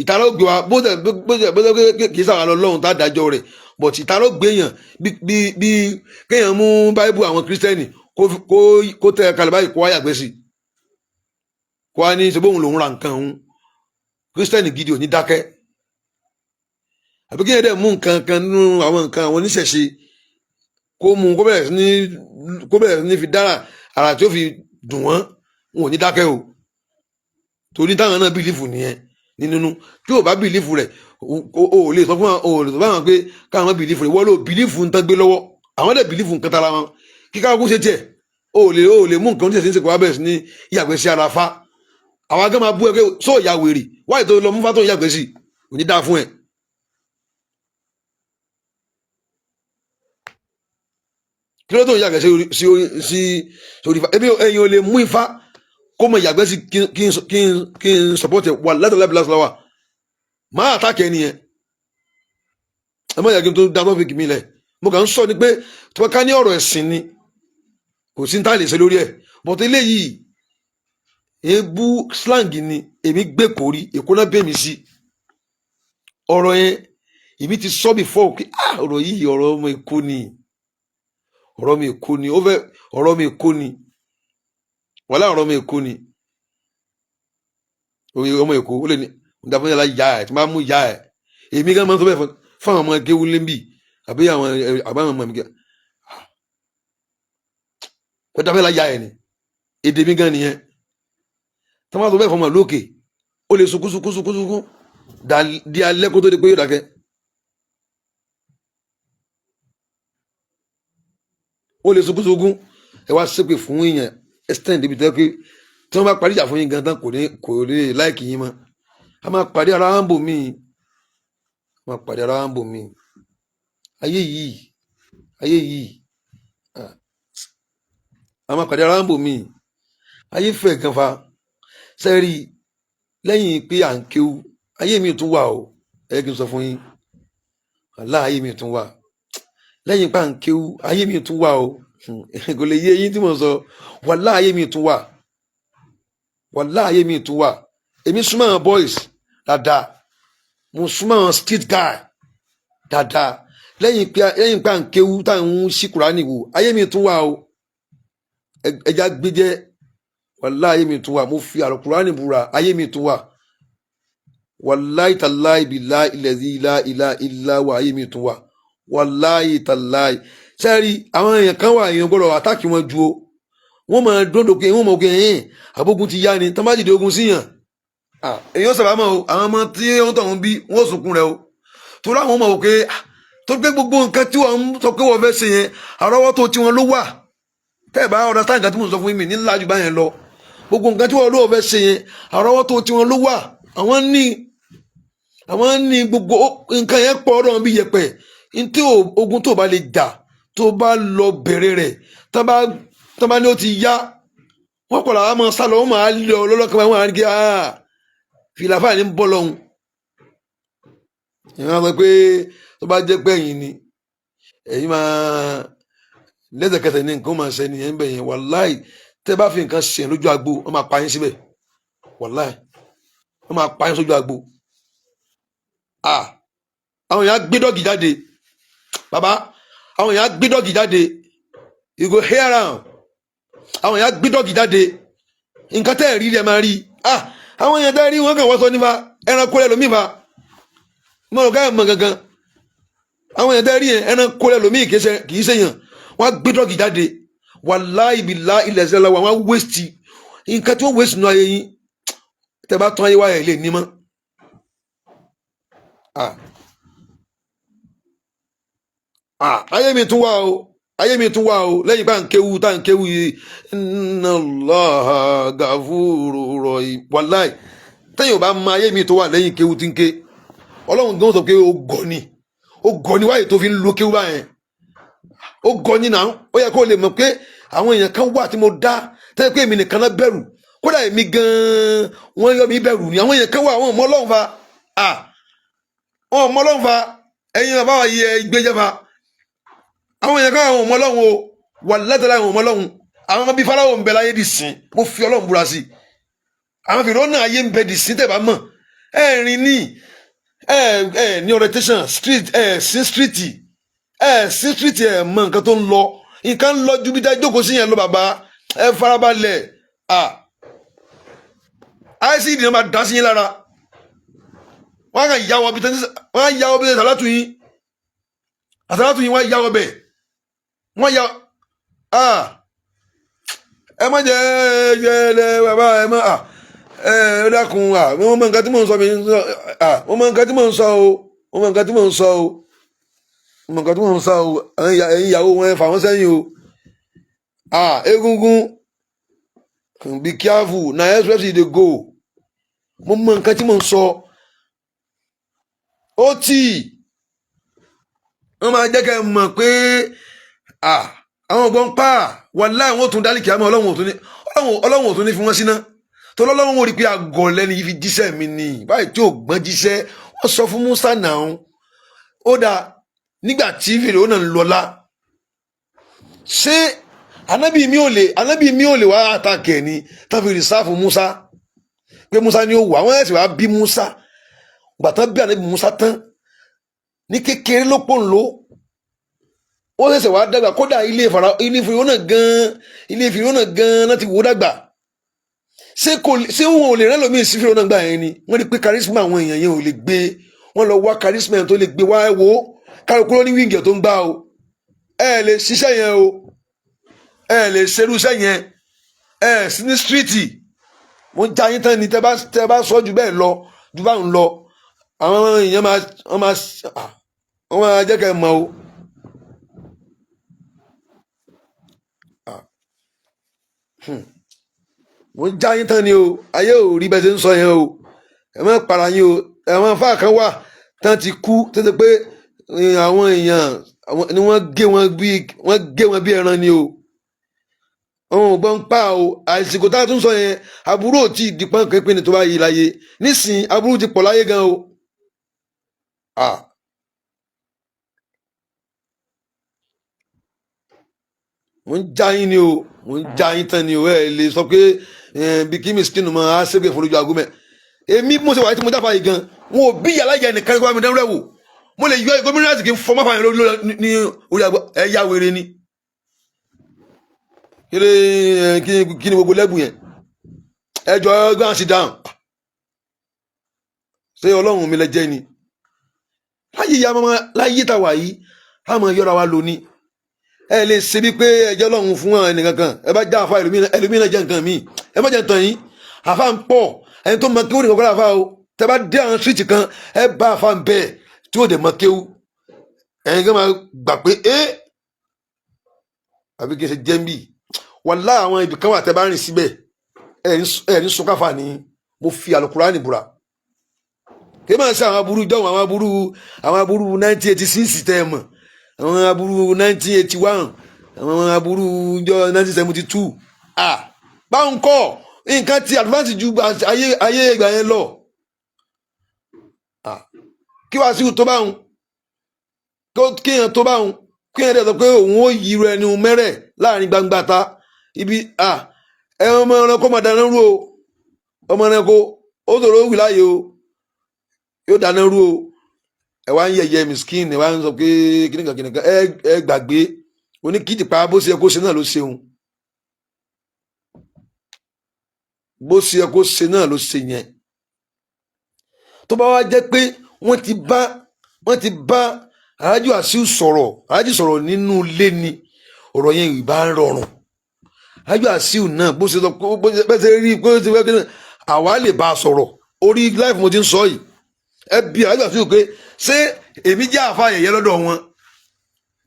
Ìtara ó gbé wa bó tẹ bó tẹ bó tẹ kì í sàwọn lọ́lọ́run tá a dájọ́ rẹ̀, but ìtara ó gbé èèyàn bí bí kéèyàn mú báíbù àwọn kírísítẹ́nì kó tẹ kalẹ̀ báyìí, kó wá yàgbẹ́ sí i, kó wá ní ṣe bóun lòún ra nǹkan òun. Kírísítẹ́nì gidi ò ní dákẹ́. Àbí kéèyàn dẹ̀ mú nǹkan kan nínú àwọn nǹkan àwọn oníṣẹ̀ṣe, kó mú kó bẹ̀rẹ̀ sí ní fi dára ara tí ó fi dùn wọ́n, wọn ò ní dákẹ́ o, torí táwọn náà believe nìyẹn ní nínú. Tí o bá believe rẹ̀, o ò lè sọ fún wọn, o ò lè sọ fún àwọn pé káwọn believe rẹ̀. Wọ́n ló believe ń tán gbé lọ́wọ́, àwọn dẹ̀ believe nǹkan tara wọn. Kíkà kó ṣe tiẹ̀, o ò lè mú nǹkan oníṣẹ̀ṣe ń ṣe kó wá bẹ̀rẹ̀ sí ní yàgbẹ́ sí ara fa. Àwọn akẹ́ máa bú ẹ pé sọ ìyá wèrè wáyé tó lọ mú fátó yàgbẹ́ sí, kò ní dáa fún ẹ. Kí ló tó ń yàgbẹ́ sí orí ifá? Ebi ẹ̀yin ò lè mú ifá kó mọ ìyàgbẹ́ sí kí n support ẹ wà látọ̀ lábẹ́ lásán wà máa attack ẹ nìyẹn. Ẹ má yà kí n tó dá topic mi lẹ̀. Mo kàn ń sọ ni pé tó bá ká ní ọ̀rọ̀ ẹ̀sìn ni, kò sí ní tá a lè ṣe lórí ẹ̀, but eléyìí, èébú slang ni. Èmi gbé kórí èkó náà bẹ̀ mí sí ọ̀rọ̀ yẹn. Èmi ti sọ before pé, ah, ọ̀rọ̀ yìí, ọ̀rọ̀ ọmọ Èkó ni, ọ̀rọ̀ mi Èkó ni ó fẹ́, ọ̀rọ̀ mi Èkó ni wàhálà, ọ̀rọ̀ mi Èkó ni. Oye ọmọ Èkó ó lè ní níta fún yàrá ìyá ẹ̀ tí máa mú ìyá ẹ̀. Èmi gan máa ń sọ bẹ́ẹ̀ fún àwọn ọmọ kéwú lẹ́mbì àbí àwọn àbáwọn ọmọ mi kẹ́ kó dáfẹ́ la ìyá ẹ̀ ni. Èdè mi gan nìyẹn. Tí wọ́n bá sọ bẹ́ẹ̀ fún ọmọ lókè, ó lè sunkún sunkún sunkún sunkún di alẹ́ kó tó di pé yóò dákẹ́. Ó lè sunkún sunkún. Ẹ wá ṣépè fún èèyàn extend ibi tó yẹ pé tí wọ́n bá parí ìjà fún yín gan tán, kò ní like yín mọ́. A máa pàdé ara wa ń bò míì, a máa pàdé ara wa ń bò míì. Ayé yìí, ayé yìí, ah, a máa pàdé ara wa ń bò míì. Ayé fẹ̀ gan fa. Sẹ́rí lẹ́yìn pé à ń kéwú, ayé mi tún wà o. Ẹ kí n sọ fún yín, àlá ayé mi tún wà lẹ́yìn pé à ń kéwú. Ayé mi tún wà o. Kò lè yé yín tí mo sọ. Wàlá, ayé mi tún wà. Wàlá, ayé mi tún wà. Èmi súnmọ́ àwọn boys dáadáa, mo súnmọ́ àwọn street guy dáadáa. Lẹ́yìn pé à ń kéwú, tá à ń ṣí Kùránì wò, ayé mi tún wà o. Ẹja gbéjẹ́. Wàlá, ayé mi tún wà. Mo fi àlọ́ Kùránì búra, ayé mi tún wà. Wàláì tàláì bìlá ilẹ̀ ilá ilá ilá wà, ayé mi tún wà. Wàláì tàláì. Sẹ́ẹ̀rì, àwọn èèyàn kan wà, èèyàn gbọ́dọ̀ attack wọn ju o. Wọ́n máa dúró pé wọ́n mọ̀ pé ẹ̀yìn àbógun ti yá ni tán bá dìde ogun síyàn. Èèyàn sábà mọ̀ o. Àwọn ọmọ tí wọ́n tọ̀ ń bí, wọ́n sunkún rẹ o, torí àwọn mọ̀ pé tó pé gbogbo nǹkan tí wọ́n ń sọ pé wọ́n fẹ́ ṣe yẹn, àrọ́wọ́tó tí wọ́n ló wà. Tẹ́ ẹ̀ bá understand nǹkan tí mo sọ fún mi ní ńlá jù báyẹn lọ, gbogbo nǹkan tí wọ́n ló fẹ́ ṣe yẹn, àrọ́wọ́tó tí wọ́n ló wà. Àwọn ní gbogbo nǹkan yẹn pọ̀ ọ̀rọ̀ bí yẹpẹ̀ ntí ogun tó bá lè jà, tó bá lọ bẹ̀rẹ̀ rẹ̀, tó bá ní ó ti yá, wọ́n kọ̀ làwọn máa sá lọ, wọ́n máa lé ọ lọ́lọ́kan, wọ́n á ní kí fìlàfà ní bọ́ lọ́hùn. Ìyẹn wọ́n sọ pé tó bá jẹ́ pé ẹ̀yin ni, ẹ̀yin máa lẹ́sẹ̀kẹsẹ̀ ní nǹkan máa ṣe nìyẹn ń bẹ̀ yẹn. Wàláì, tẹ́ bá fi nǹkan ṣe lójú agbo, wọ́n máa pa yín síbẹ̀. Wàláì, wọ́n máa pa yín sójú agbo. Àwọn èèyàn gbé dog jáde, bàbá. Àwọn èèyàn gbé dog jáde. You go hear am. Àwọn èèyàn gbé dog jáde. Nǹkan tẹ́ ẹ̀ rí ẹ máa rí. Àwọn èèyàn tẹ́ ẹ rí, wọn kàn wọ́n sọ nípa ẹranko lẹ́lòmíì fa. Mo rò ká ẹ̀ mọ̀ gangan. Àwọn èèyàn tẹ́ ẹ rí yẹn, ẹranko lẹ́lòmíì, kì í ṣe yàn. Wọ́n á gbé dog jáde. Wàláì bìlá ilẹ̀ ṣẹlẹ̀ wọ́n á waste nǹkan tí wọ́n waste nínú ayé yín. Tẹ́ bá tán ayé wáyà ilé ní mọ́. Ayé mi tún wà o, ayé mi tún wà o. Lẹ́yìn bá ń kéwu tá ń kéwu yìí, inna Allaha gafuru rahim. Wàláì, tẹ́yìn ò bá mọ ayé mi tó wà lẹ́yìn kéwu tí ń ké, Ọlọ́run gan sọ pé ó gọ̀ ni, ó gọ̀ ni. Wáyé tó fi ń lo kéwu báyẹn, ó gọ̀ ni náà. Ó yẹ kó lè mọ̀ pé àwọn èèyàn kan wà tí mo dá tẹ́lẹ̀ pé èmi nìkan náà bẹ̀rù. Kódà èmi gan-an, wọ́n yọ mí bẹ̀rù ni. Àwọn èèyàn kan wà, àwọn ọmọ Ọlọ́run fa. Wọn ọmọ Ọlọ́run fa. Ẹ̀yin bàbá wa yẹ ìgbéjẹ́ fa. Àwọn èèyàn kan, àwọn ọmọ Ọlọ́run o. Wà látàlá, àwọn ọmọ Ọlọ́run. Àwọn bíi Fáráò ń bẹ láyé dì sín. Mo fi Ọlọ́run búra sí i. Àwọn fìrọ́ náà, ayé ń bẹ dì sín. Tẹ̀ bá mọ̀, ẹ rìn ní ẹ ẹ ní orientation street, ẹ sí street, ẹ sí street, ẹ mọ nǹkan tó ń lọ. Nǹkan ń lọ ju bí dá jókòó sí yẹn lọ. Bàbá, ẹ farabalẹ̀. Icd náà máa dá sí yín lára. Wọ́n á kàn yà wọ bí tẹ́sí, wọ́n á yà wọ bí tẹ́sí àsálàtù yín, àsálàtù yín, wọ́n á yà wọ bẹ̀, wọ́n yà. Ẹ má jẹ ẹ ẹ bàbá, ẹ má ẹ ẹ dákun. Wọ́n mọ nǹkan tí mò ń sọ mi. Wọ́n mọ nǹkan tí mò ń sọ o. Wọ́n mọ nǹkan tí mò ń sọ o. Wọ́n mọ nǹkan tí mò ń sọ o. Ẹ̀yin ìyàwó wọn, ẹ fà wọ́n sẹ́yìn o. Egungun, be careful, na express you dey go. Mo mọ nǹkan tí mò ń sọ. Ó tì wọ́n máa jẹ́ kẹ́ ẹ mọ̀ pé àwọn ọgbọ́n pa. Wàláhì, wọ́n tún dálì kíámọ́. Ọlọ́run ò tún ní fi wọ́n síná tó lọ́lọ́run. Wọ́n rí i pé àgọ́ lẹ́ni yìí fi jíṣẹ́ mi ni báyìí tí ò gbọ́n jíṣẹ́. Wọ́n sọ fún Musa náà. Ó dáa, nígbà tí Fèrè náà ń lọ́lá, ṣé anabi mi ò lè wá attack ẹ̀ ni tán fi reserve Musa pé Musa ni ó wà? Wọ́n ẹ̀sìn wá bí Musa. Gbàtàn bí anabi Musa tán ní kékeré ló pò ń lò, ó ṣẹ̀ṣẹ̀ wá dàgbà. Kódà ilé Fara, ilé Fìrìwọ́nà gan, ilé Fìrìwọ́nà gan náà ti wò ó dàgbà. Ṣé kò ṣé wọn ò lè rẹ́ lómi sí Fìrìwọ́nà gbà yẹn ni? Wọ́n rí pé charisma àwọn èèyàn yẹn ò lè gbé. Wọ́n lọ wá charisma yẹn tó lè gbé wá. Ẹ wò ó, kálukú ló ní wing tó ń gbá o. Ẹ lè ṣiṣẹ́ yẹn o, ẹ lè ṣerú iṣẹ́ yẹn. Ẹ sí ní street, mo ń já yín tán ni. Tẹ́ bá sọ ju bẹ́ẹ̀ lọ, ju bá ń lọ, àwọn èèyàn máa wọ́n máa jẹ́ kẹ́ ẹ mọ̀ o. Mo ń já yín tán ni o. Ayé ò rí bẹ́ẹ̀ ṣe ń sọ yẹn o. Ẹ má para yín o. Àwọn afáà kan wà tán ti kú tó ṣe pé àwọn èèyàn ni wọ́n gé wọn bí ẹran ni o. Àwọn ò gbọ́n pa o. Àsìkò tá a tún sọ yẹn, aburú ò tí ì di pọ́n pínpín ní tó bá yí láyé nísìnyí. Aburú ti pọ̀ láyé gan o. Ah. Mo ń já yín ni o, mo ń já yín tán ni o. Ẹ lè sọ pé bí kí miskinu mọ á ṣépè fún lójú aago mẹ. Èmi mo ṣe wà tí mo jáfa yìí gan, wọn ò bí yàrá ìyá ẹnìkan kó bá mi dánwó rẹ wò. Mo lè yọ ìgò mìíràn kí n fọ mọ́fà yẹn lórí ní orí aago. Ẹ yá wèrè ni. Kí ni gbogbo lẹ́bù yẹn? Ẹ jọ ẹ gbọ́n sí dáhùn. Ṣé Ọlọ́run mi lẹ jẹ́ ni láyé ya máa láyé tá a wà yìí, a máa yọra wa lónìí. Ẹ lè ṣe bí pé ẹjọ́ lọ́hùn fún àwọn ẹnìkan kan. Ẹ bá já àfa ẹlòmíràn jẹ́ nǹkan míì. Ẹ má jẹ́ ntàn yín. Àfa ń pọ̀, ẹni tó mọ kéwù nìkan kọ́ láfa o. Tẹ bá dé àwọn síríìtì kan, ẹ bá àfa ń bẹ̀ tí ó dẹ̀ mọ kéwù, ẹ̀yin kan máa gbà pé ẹ àbí kí n ṣe jẹ́ ń bì. Wàlá, àwọn ibì kan wà tẹ bá rìn síbẹ̀, ẹ ní sunkáfà ni. Mo fi àlùkùránì búra. Kí máa ṣe àwọn aburú jọ̀wọ́, àwọn aburú 1986 tẹ́ ẹ mọ̀, àwọn aburú 1981, àwọn aburú jọ 1972. Ah, báwọn kọ́ nǹkan ti advance ju ayé ìgbà yẹn lọ. Ah, kí wàá sí tó báwọn, kéèyàn tó báwọn, kéèyàn dẹ̀ sọ pé òun ó yí irú ẹni mẹ́rẹ̀ láàrin gbangba ta ibi. Ah, ẹ ọmọ ẹranko máa dáná rú o. Ọmọ ẹranko ó sọ̀rọ̀ ó wì láàyè o, yóò dáná rú o. Ẹ wá ń yẹ̀yẹ́ miskin, ẹ wá ń sọ pé kíníkan kíníkan. Ẹ gbàgbé oníkìtìpá, bó ṣe yẹ kó ṣe náà ló ṣeun, bó ṣe yẹ kó ṣe náà ló ṣe yẹn. Tó bá wá jẹ́ pé wọ́n ti bá Alhaji Wasiu sọ̀rọ̀, Alhaji sọ̀rọ̀ nínú ilé ni, ọ̀rọ̀ yẹn ìbá ń rọrùn. Alhaji Wasiu náà, bó ṣe sọ, bó ṣe bẹ́ẹ̀ ṣe rí bó ṣe fẹ́ kí àwa lè bá a sọ̀rọ̀ orí live mo ti ń sọ yìí. Ẹ bi Alhaji Wasiu pé ṣé èmi jẹ́ àfa yẹ̀yẹ́ lọ́dọ̀ wọn?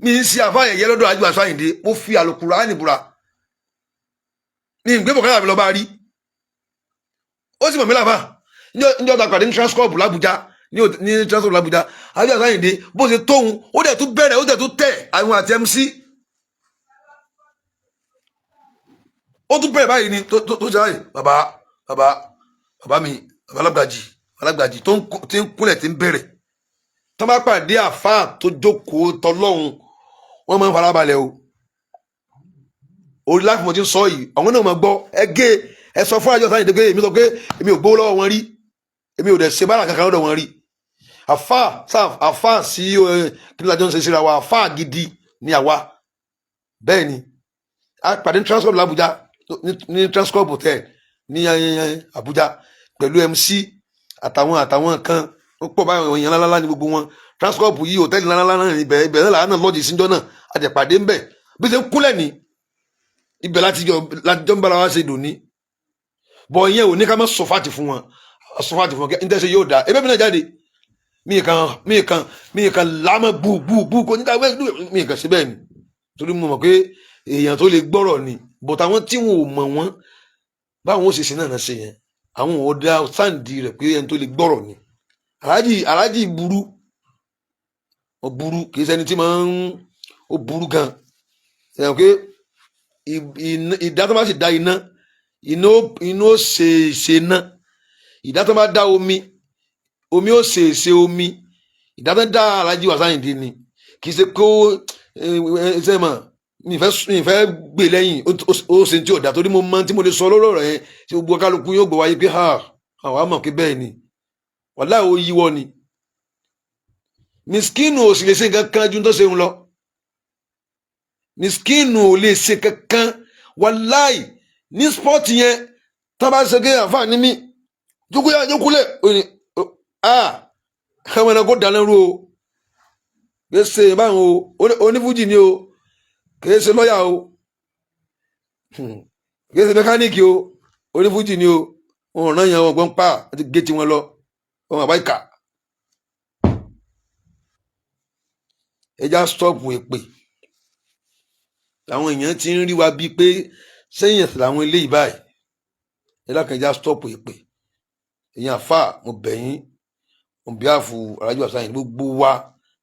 Mi ń ṣe àfa yẹ̀yẹ́ lọ́dọ̀ Alhaji Wasiu Ayinde. Mo fi Àlùkùránì búra ní ìgbé bọ̀kálà mi lọ́ba rí, ó sì mọ̀ mí láfa níjọ́ ta pàdé ní Transcorp l'Abuja, ní Transcorp l'Abuja. Alhaji Wasiu Ayinde, bó ṣe tóun, ó dẹ̀ tún bẹ̀rẹ̀, ó dẹ̀ tún tẹ̀ àwọn àti MC, ó tún bẹ̀rẹ̀ báyìí ni tó ṣe báyìí. Bàbá, bàbá, bàbá mi, bàbá alágbàjì, alágbàjì tó tí ń kúnlẹ̀, tí ń bẹ̀rẹ̀. Tó bá pàdé àfáà tó jókòó tọlọ́hun, wọ́n máa ń farabalẹ̀ o. Orí láti mo ti ń sọ yìí, àwọn náà máa gbọ́. Ẹ gé ẹ sọ fún àjọ sáyẹn pé èmi sọ pé èmi ò gbowó lọ́wọ́ wọn rí, èmi ò dẹ̀ ṣe bára kankan lọ́dọ̀ wọn rí. Àfáà sáà, àfáà sí kí ni lájọ́ ń ṣe síra wa? Àfáà gidi ni àwa. Bẹ́ẹ̀ ni a pàdé ní Transcorp l'Abuja, ní Transcorp Hotel ní Abuja pẹ̀lú MC àtàwọn kan ó pọ̀ báyìí. Èèyàn ńláńlá ní gbogbo wọn. Transcorp yìí, hòtẹ́ẹ̀lì ńláńlá náà ní ibẹ̀. Ibẹ̀ náà làwọn náà lọ́ọ̀jì síjọ́ náà àjẹpàdé ńbẹ̀. Bí ṣe ń kúnlẹ̀ ní ibẹ̀ láti jọ ń bára wa ṣe dùn ní bọ̀. Ìyẹn ò ní ká má sọ fáàtì fún wọn, sọ fáàtì fún wọn kí n tẹ́sẹ̀ yóò dáa. Ebe mi náà jáde, mi kàn lámọ̀ bú bú bú kò ní ká wẹ́ mi kàn síbẹ̀ ni, torí mo mọ̀ pé èèyàn tó lè gbọ́rọ̀ ni. But àwọn tí wọn ò mọ̀ wọ́n, báwọn ó ṣe ṣe náà ṣe yẹn, àwọn ò dá sáǹdì rẹ̀ pé ẹni tó lè gbọ́rọ̀ ni. Aláàjì burú, ó burú, kì í ṣẹni tí máa ń, ó burú gan. Ṣe pé ìdá tó bá sì dá iná, iná ó ṣe ṣe ná. Ìdá tó bá dá omi, omi ó ṣe ṣe omi. Ìdá tó dá Aláàjì Wasiu Ayinde ni, kì í ṣe kó ṣe mọ̀. Mi fẹ́ gbé lẹ́yìn ó ṣe tí ò dá, torí mo mọ tí mo lè sọ lórí ọ̀rọ̀ yẹn tí gbogbo kálukú yóò gbọ́ wáyé pé ha, àwa mọ̀ pé bẹ́ẹ̀ ni. Wàláhì, ó yíwọ́ ni. Miskinu ò sì lè ṣe nǹkan kan ju tó ṣe ń lọ. Miskinu ò lè ṣe kankan. Wàláhì, ní sport yẹn, tá a bá ṣe kéèyàn àǹfààní mi jókòó jókòó ó ní a ọmọ ẹranko dáná rú o. Kìí ṣe báwọn o. Onífújì ni o, kìí ṣe lọ́yà o, kìí ṣe mẹkáníìkì o, onífújì ni o. Wọn ò rán yẹn, wọn gbọ́n pa àti gé tiwọn lọ, wọn àbá ìkà. Ẹja stop èpè. Àwọn èèyàn ti ń rí wa bíi pé sẹ́yìn ẹ̀sìn làwọn eléyìí báyìí. Ẹ dákun, ẹja stop èpè. Èèyàn àfà, mo bẹ̀ yín on behalf Alhaji Wasiu Ayinde, gbogbo wa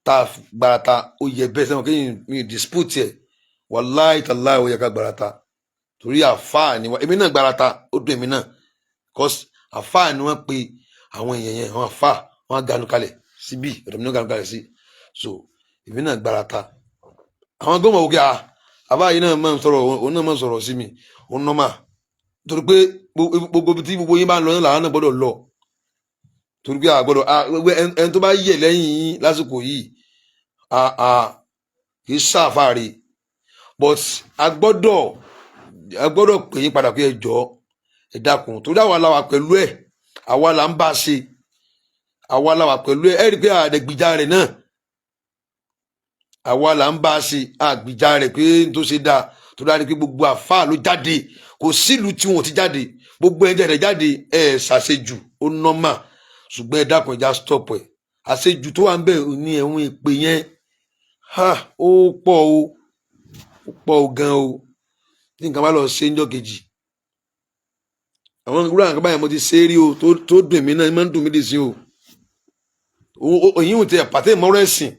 tá a gbarata, ó yẹ bẹ́ẹ̀ sẹ́wọ̀n kéyìn mi dispute ẹ̀. Wàláì tàláì, ó yẹ ká gbarata. Torí àfáà ni wọ́n. Èmi náà gbarata, ó dùn èmi náà, cause àfáà ni wọ́n pe àwọn èèyàn yẹn. Àwọn àfáà wọ́n á ganu kalẹ̀ síbí, ọ̀dọ̀ mi náà ganu kalẹ̀ sí. So èmi náà gbarata. Àwọn gómìnà òkè à àbá yìí náà máa ń sọ̀rọ̀, òun náà máa ń sọ̀rọ̀ sí mi, òun nọ́mà, torí pé gbogbo ibi tí gbogbo yín bá ń lọ náà làwọn náà gbọ́dọ̀ lọ, torí pé àgbọ́dọ̀ ẹni tó bá yẹ̀ lẹ́yìn yín lásìkò yìí, kì í ṣàfàrí. But a gbọ́dọ̀ pè yín padà pé ẹ jọ̀ọ́, ẹ dákun, torí àwa la wà pẹ̀lú ẹ̀, àwa là ń bá a ṣe, àwa la wà pẹ̀lú ẹ̀. Ẹ rí i pé àdẹ̀gbìjà rẹ̀ náà, àwa là ń bá a ṣe, àgbìjà rẹ̀ pé n tó ṣe dáa tó dáa ni pé gbogbo àfáà ló jáde, kò sílùú tí wọn ò ti jáde, gbogbo ẹ̀ jáde jáde. Ẹ̀ ṣàṣejù, ó normal, ṣùgbọ́n ẹ dákun, ẹ já stop ẹ̀. Àṣejù tó wà ń bẹ̀ ní ẹ̀wọ̀n ìpè yẹn, ha, ó pọ̀ o, ó pọ̀ o gan o. Tí nǹkan bá lọ ṣe ń jọ́ kejì, àwọn ìwúrọ̀ àǹkan báyìí mo ti ṣe é rí o, tó dùn mí náà, máa ń dùn mí dì sí o. Òyìn ò tẹ pàtẹ́ ìmọ̀rọ̀ ẹ̀sìn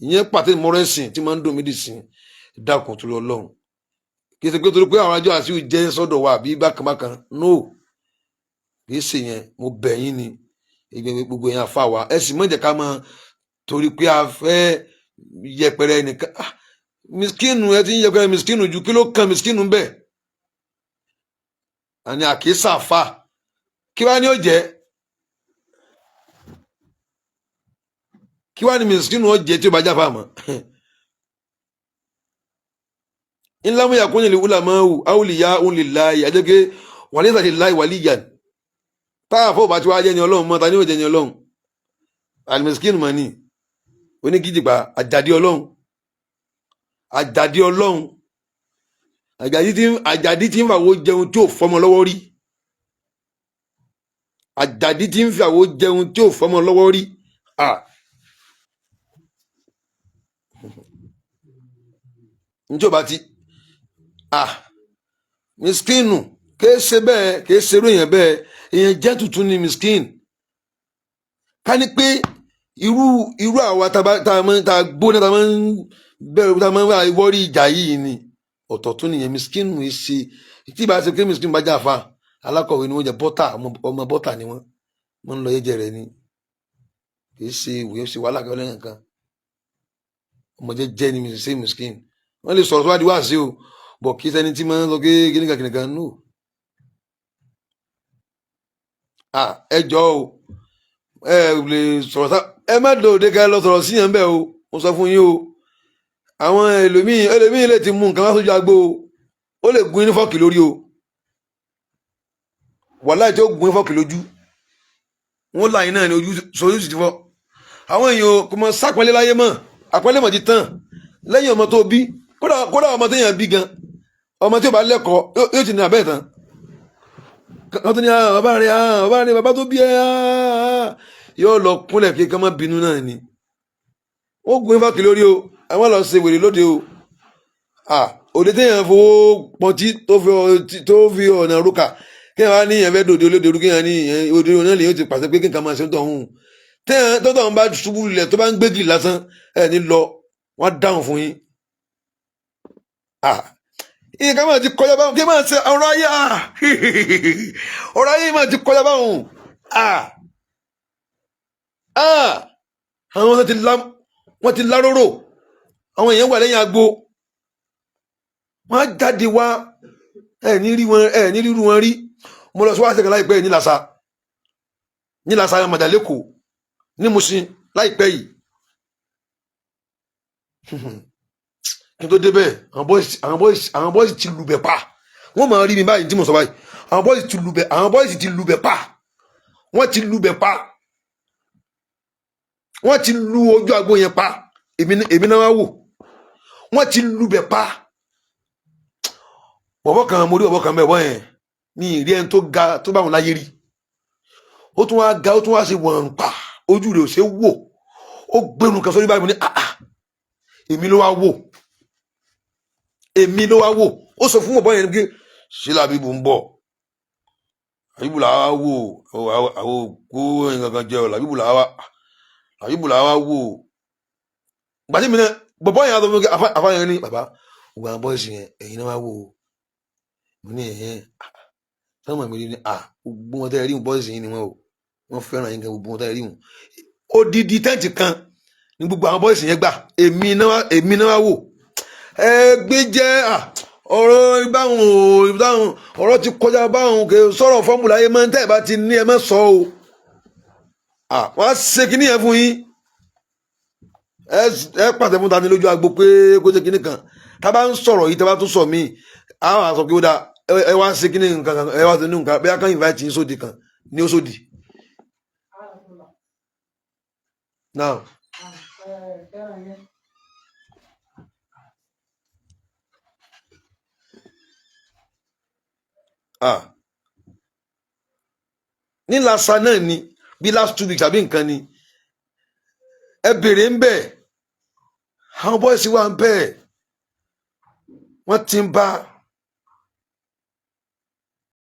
ìyẹn, pàtẹ́ ìmọ̀rọ̀ ẹ̀sìn tí máa ń dùn mí dì sí. Dákun, torí Ọlọ́run, kì í ṣe pé torí pé àwọn àjọ àti jẹ́ sọ́dọ̀ wa àbí bákan bákan, no, kì í ṣe yẹn. Mo bẹ̀ yín ni, gbogbo yẹn àfa wa, ẹ sì má jẹ́ ká máa torí pé a fẹ́ yẹpẹrẹ nìkan. Ah, miskinu, ẹ ti ń yẹpẹrẹ miskinu ju, kí ló kan miskinu bẹ́ẹ̀? Àní àkísà fà, kí wàá ní ó jẹ́, kí wàá ní miskinu ó jẹ́ tí ó bá jáfa mọ́. Ńlá mú yàkún ní ìwúlà máa wù áwùlìyá òun lè láàyè àjẹgẹ wàlísà lè láàyè wàlíyàn. Táà fún ọba tí wàá jẹ́ ni Ọlọ́run mọ́, ta ni ó jẹ́ ni Ọlọ́run? Àlùmísíkìnù mọ́ ni oníkìjìpá, àjàdí Ọlọ́run, àjàdí Ọlọ́run, àjàdí tí ń fàwọ́ jẹun tí ò fọmọ lọ́wọ́ rí, àjàdí tí ń fàwọ́ jẹun tí ò fọmọ lọ́wọ́ rí. Njẹ́ ò bá ti miskinu kìí ṣe bẹ́ẹ̀, kìí ṣe irú èèyàn bẹ́ẹ̀. Èèyàn jẹ́ tuntun ni miskin. Ká ní pé irú àwa tá a máa tá a gbóná, tá a máa ń bẹ̀rù, tá a máa ń wá wọ́rí ìjà yìí ni, ọ̀tọ̀ tún nìyẹn. Miskinu yìí ṣe tí ìbá ṣe pé miskin bá jà fa alákọ̀wé ni wọ́n jẹ́, bọ́tà, ọmọ bọ́tà ni wọ́n ń lọ yẹ́jẹ́ rẹ̀ ni, kìí ṣe ìwé ṣe wàhálà kan lẹ́yìn kan. Ọmọ jẹ́jẹ́ ni ṣe miskin. Wọ́n lè sọ̀rọ̀ tó bá di wá sí o, bọ̀ kí sẹ́ni tí máa ń sọ pé kíníkan kíníkan, no. Ẹ jọ o, ẹ lè sọ̀rọ̀ sá, ẹ má dòde ká lọ sọ̀rọ̀ síyàn bẹ́ẹ̀ o. Mo sọ fún yín o, àwọn ẹlòmíì lè ti mú nǹkan wá sójú agbo o, ó lè gún ní fọ́ọ̀kì lórí o, wàláì tí ó gún ní fọ́ọ̀kì lójú wọn láyìn náà ni ojú sojú sì ti fọ́. Àwọn èèyàn kò mọ sápẹ́lẹ́ láyé mọ́, àpẹ́lẹ́ mọ̀ ti tán lẹ́yìn ọmọ tó bí. Kódà ọmọ téèyàn bí gan, ọmọ tí ò bá lẹ́kọ̀ọ́ yóò ti ní abẹ́ tán kan tó ní bàbá rẹ̀, bàbá rẹ̀, bàbá tó bí ẹ, yóò lọ kúnlẹ̀ kí kán má bínú náà ni. Ó gun ifá kì lórí o, àwọn lọ ṣe wèrè lóde o. Òde téèyàn fowó pọntí tó fi ọ̀nà rúkà, kéèyàn wá ní ìyẹn fẹ́ dòde olóde orú, kéèyàn ní ìyẹn òde náà lè yóò ti pàṣẹ pé kéèyàn máa ṣe ń tọ̀ hùn. Téèyàn tó tọ̀ ń bá ṣubú lulẹ̀, tó bá ń gbégi lásán ẹ̀ ní lọ, wọ́n á dáhùn fún yín. Nǹkan máa ti kọjá báwọn, kí máa ṣe ọ̀rọ̀ ayé, ọ̀rọ̀ ayé máa ti kọjá báwọn. Àwọn wọ́n ti láróró, àwọn èèyàn wà lẹ́yìn agbo, wọ́n á jáde wá, ẹ̀ ní rí wọn, ẹ̀ ní rírú wọn rí. Mo lọ sí wáṣẹ kan láìpẹ́ yìí ní Làṣà, ní Làṣà Màdàlẹ́kọ̀ ní Mùṣín láìpẹ́ yìí. Kí n tó débẹ̀, àwọn bọ́ìsì ti lùbẹ̀ pa. Wọ́n máa rí mi báyìí tí mo sọ báyìí. Àwọn bọ́ìsì ti lùbẹ̀, àwọn bọ́ìsì ti lùbẹ̀ pa, wọ́n ti lùbẹ̀ pa, wọ́n ti lu ojú agbo yẹn pa. Èmi náà wá wò, wọ́n ti lùbẹ̀ pa. Bọ̀bọ̀ kan, mo rí bọ̀bọ̀ kan bẹ́ẹ̀, bọ́ yẹn ní ìrí ẹni tó ga tó bá wọn láyé rí. Ó tún wá ga, ó tún wá ṣe wọ̀n pa, ojú rẹ̀ ò ṣe wò. Ó gbẹnu kan sórí báyìí, mo ní èmi ló wá wò, èmi ló wá wò. Ó sọ fún bọ̀bọ̀ yẹn pé ṣé làbíbù ń bọ̀, làbíbù làwa wò, àwọn òkú nǹkan kan jẹ ọ, làbíbù làwa, làbíbù làwa wò. Gbàtí mi náà bọ̀bọ̀ yẹn á sọ fún mi, àfa yẹn ní bàbá ògùn àwọn bọ́ìsì yẹn, ẹ̀yin náà wá wò ó. Mo ní ẹ̀hẹ́n, sọ́mọ̀ mi rí ni, à gbogbo wọn tẹ́ rí wọn, boys yín ni wọn o, wọ́n fẹ́ràn yín gan, gbogbo wọn tẹ́ rí wọn. Odidi tent kan ní gbogbo àwọn boys yẹn gbà, èmi náà wá wò. Ẹ gbé jẹ́ ọ̀rọ̀ báwọn ò báwọn, ọ̀rọ̀ ti kọjá báwọn, kò sọ̀rọ̀ fọ́ọ̀mù láyé máa ń tẹ́ ẹ̀ bá ti ní ẹ má sọ o. Wọ́n á ṣe kinní yẹn fún yín. Ẹ pàṣẹ fún tani lójú agbo pé kó ṣe kinní kan. Tá a bá ń sọ̀rọ̀ yìí, tá a bá tún sọ míì, á wà sọ pé ó dáa, ẹ wá ṣe kinní nǹkan kan, ẹ wá ṣe ní nǹkan bóyá kán invite yín sóde kan ní ó sódì. Now, ní lasa náà ni bí last 2 weeks àbí nǹkan ni ẹ bèrè ń bẹ̀, àwọn boys wà ń bẹ̀, wọ́n ti ń bá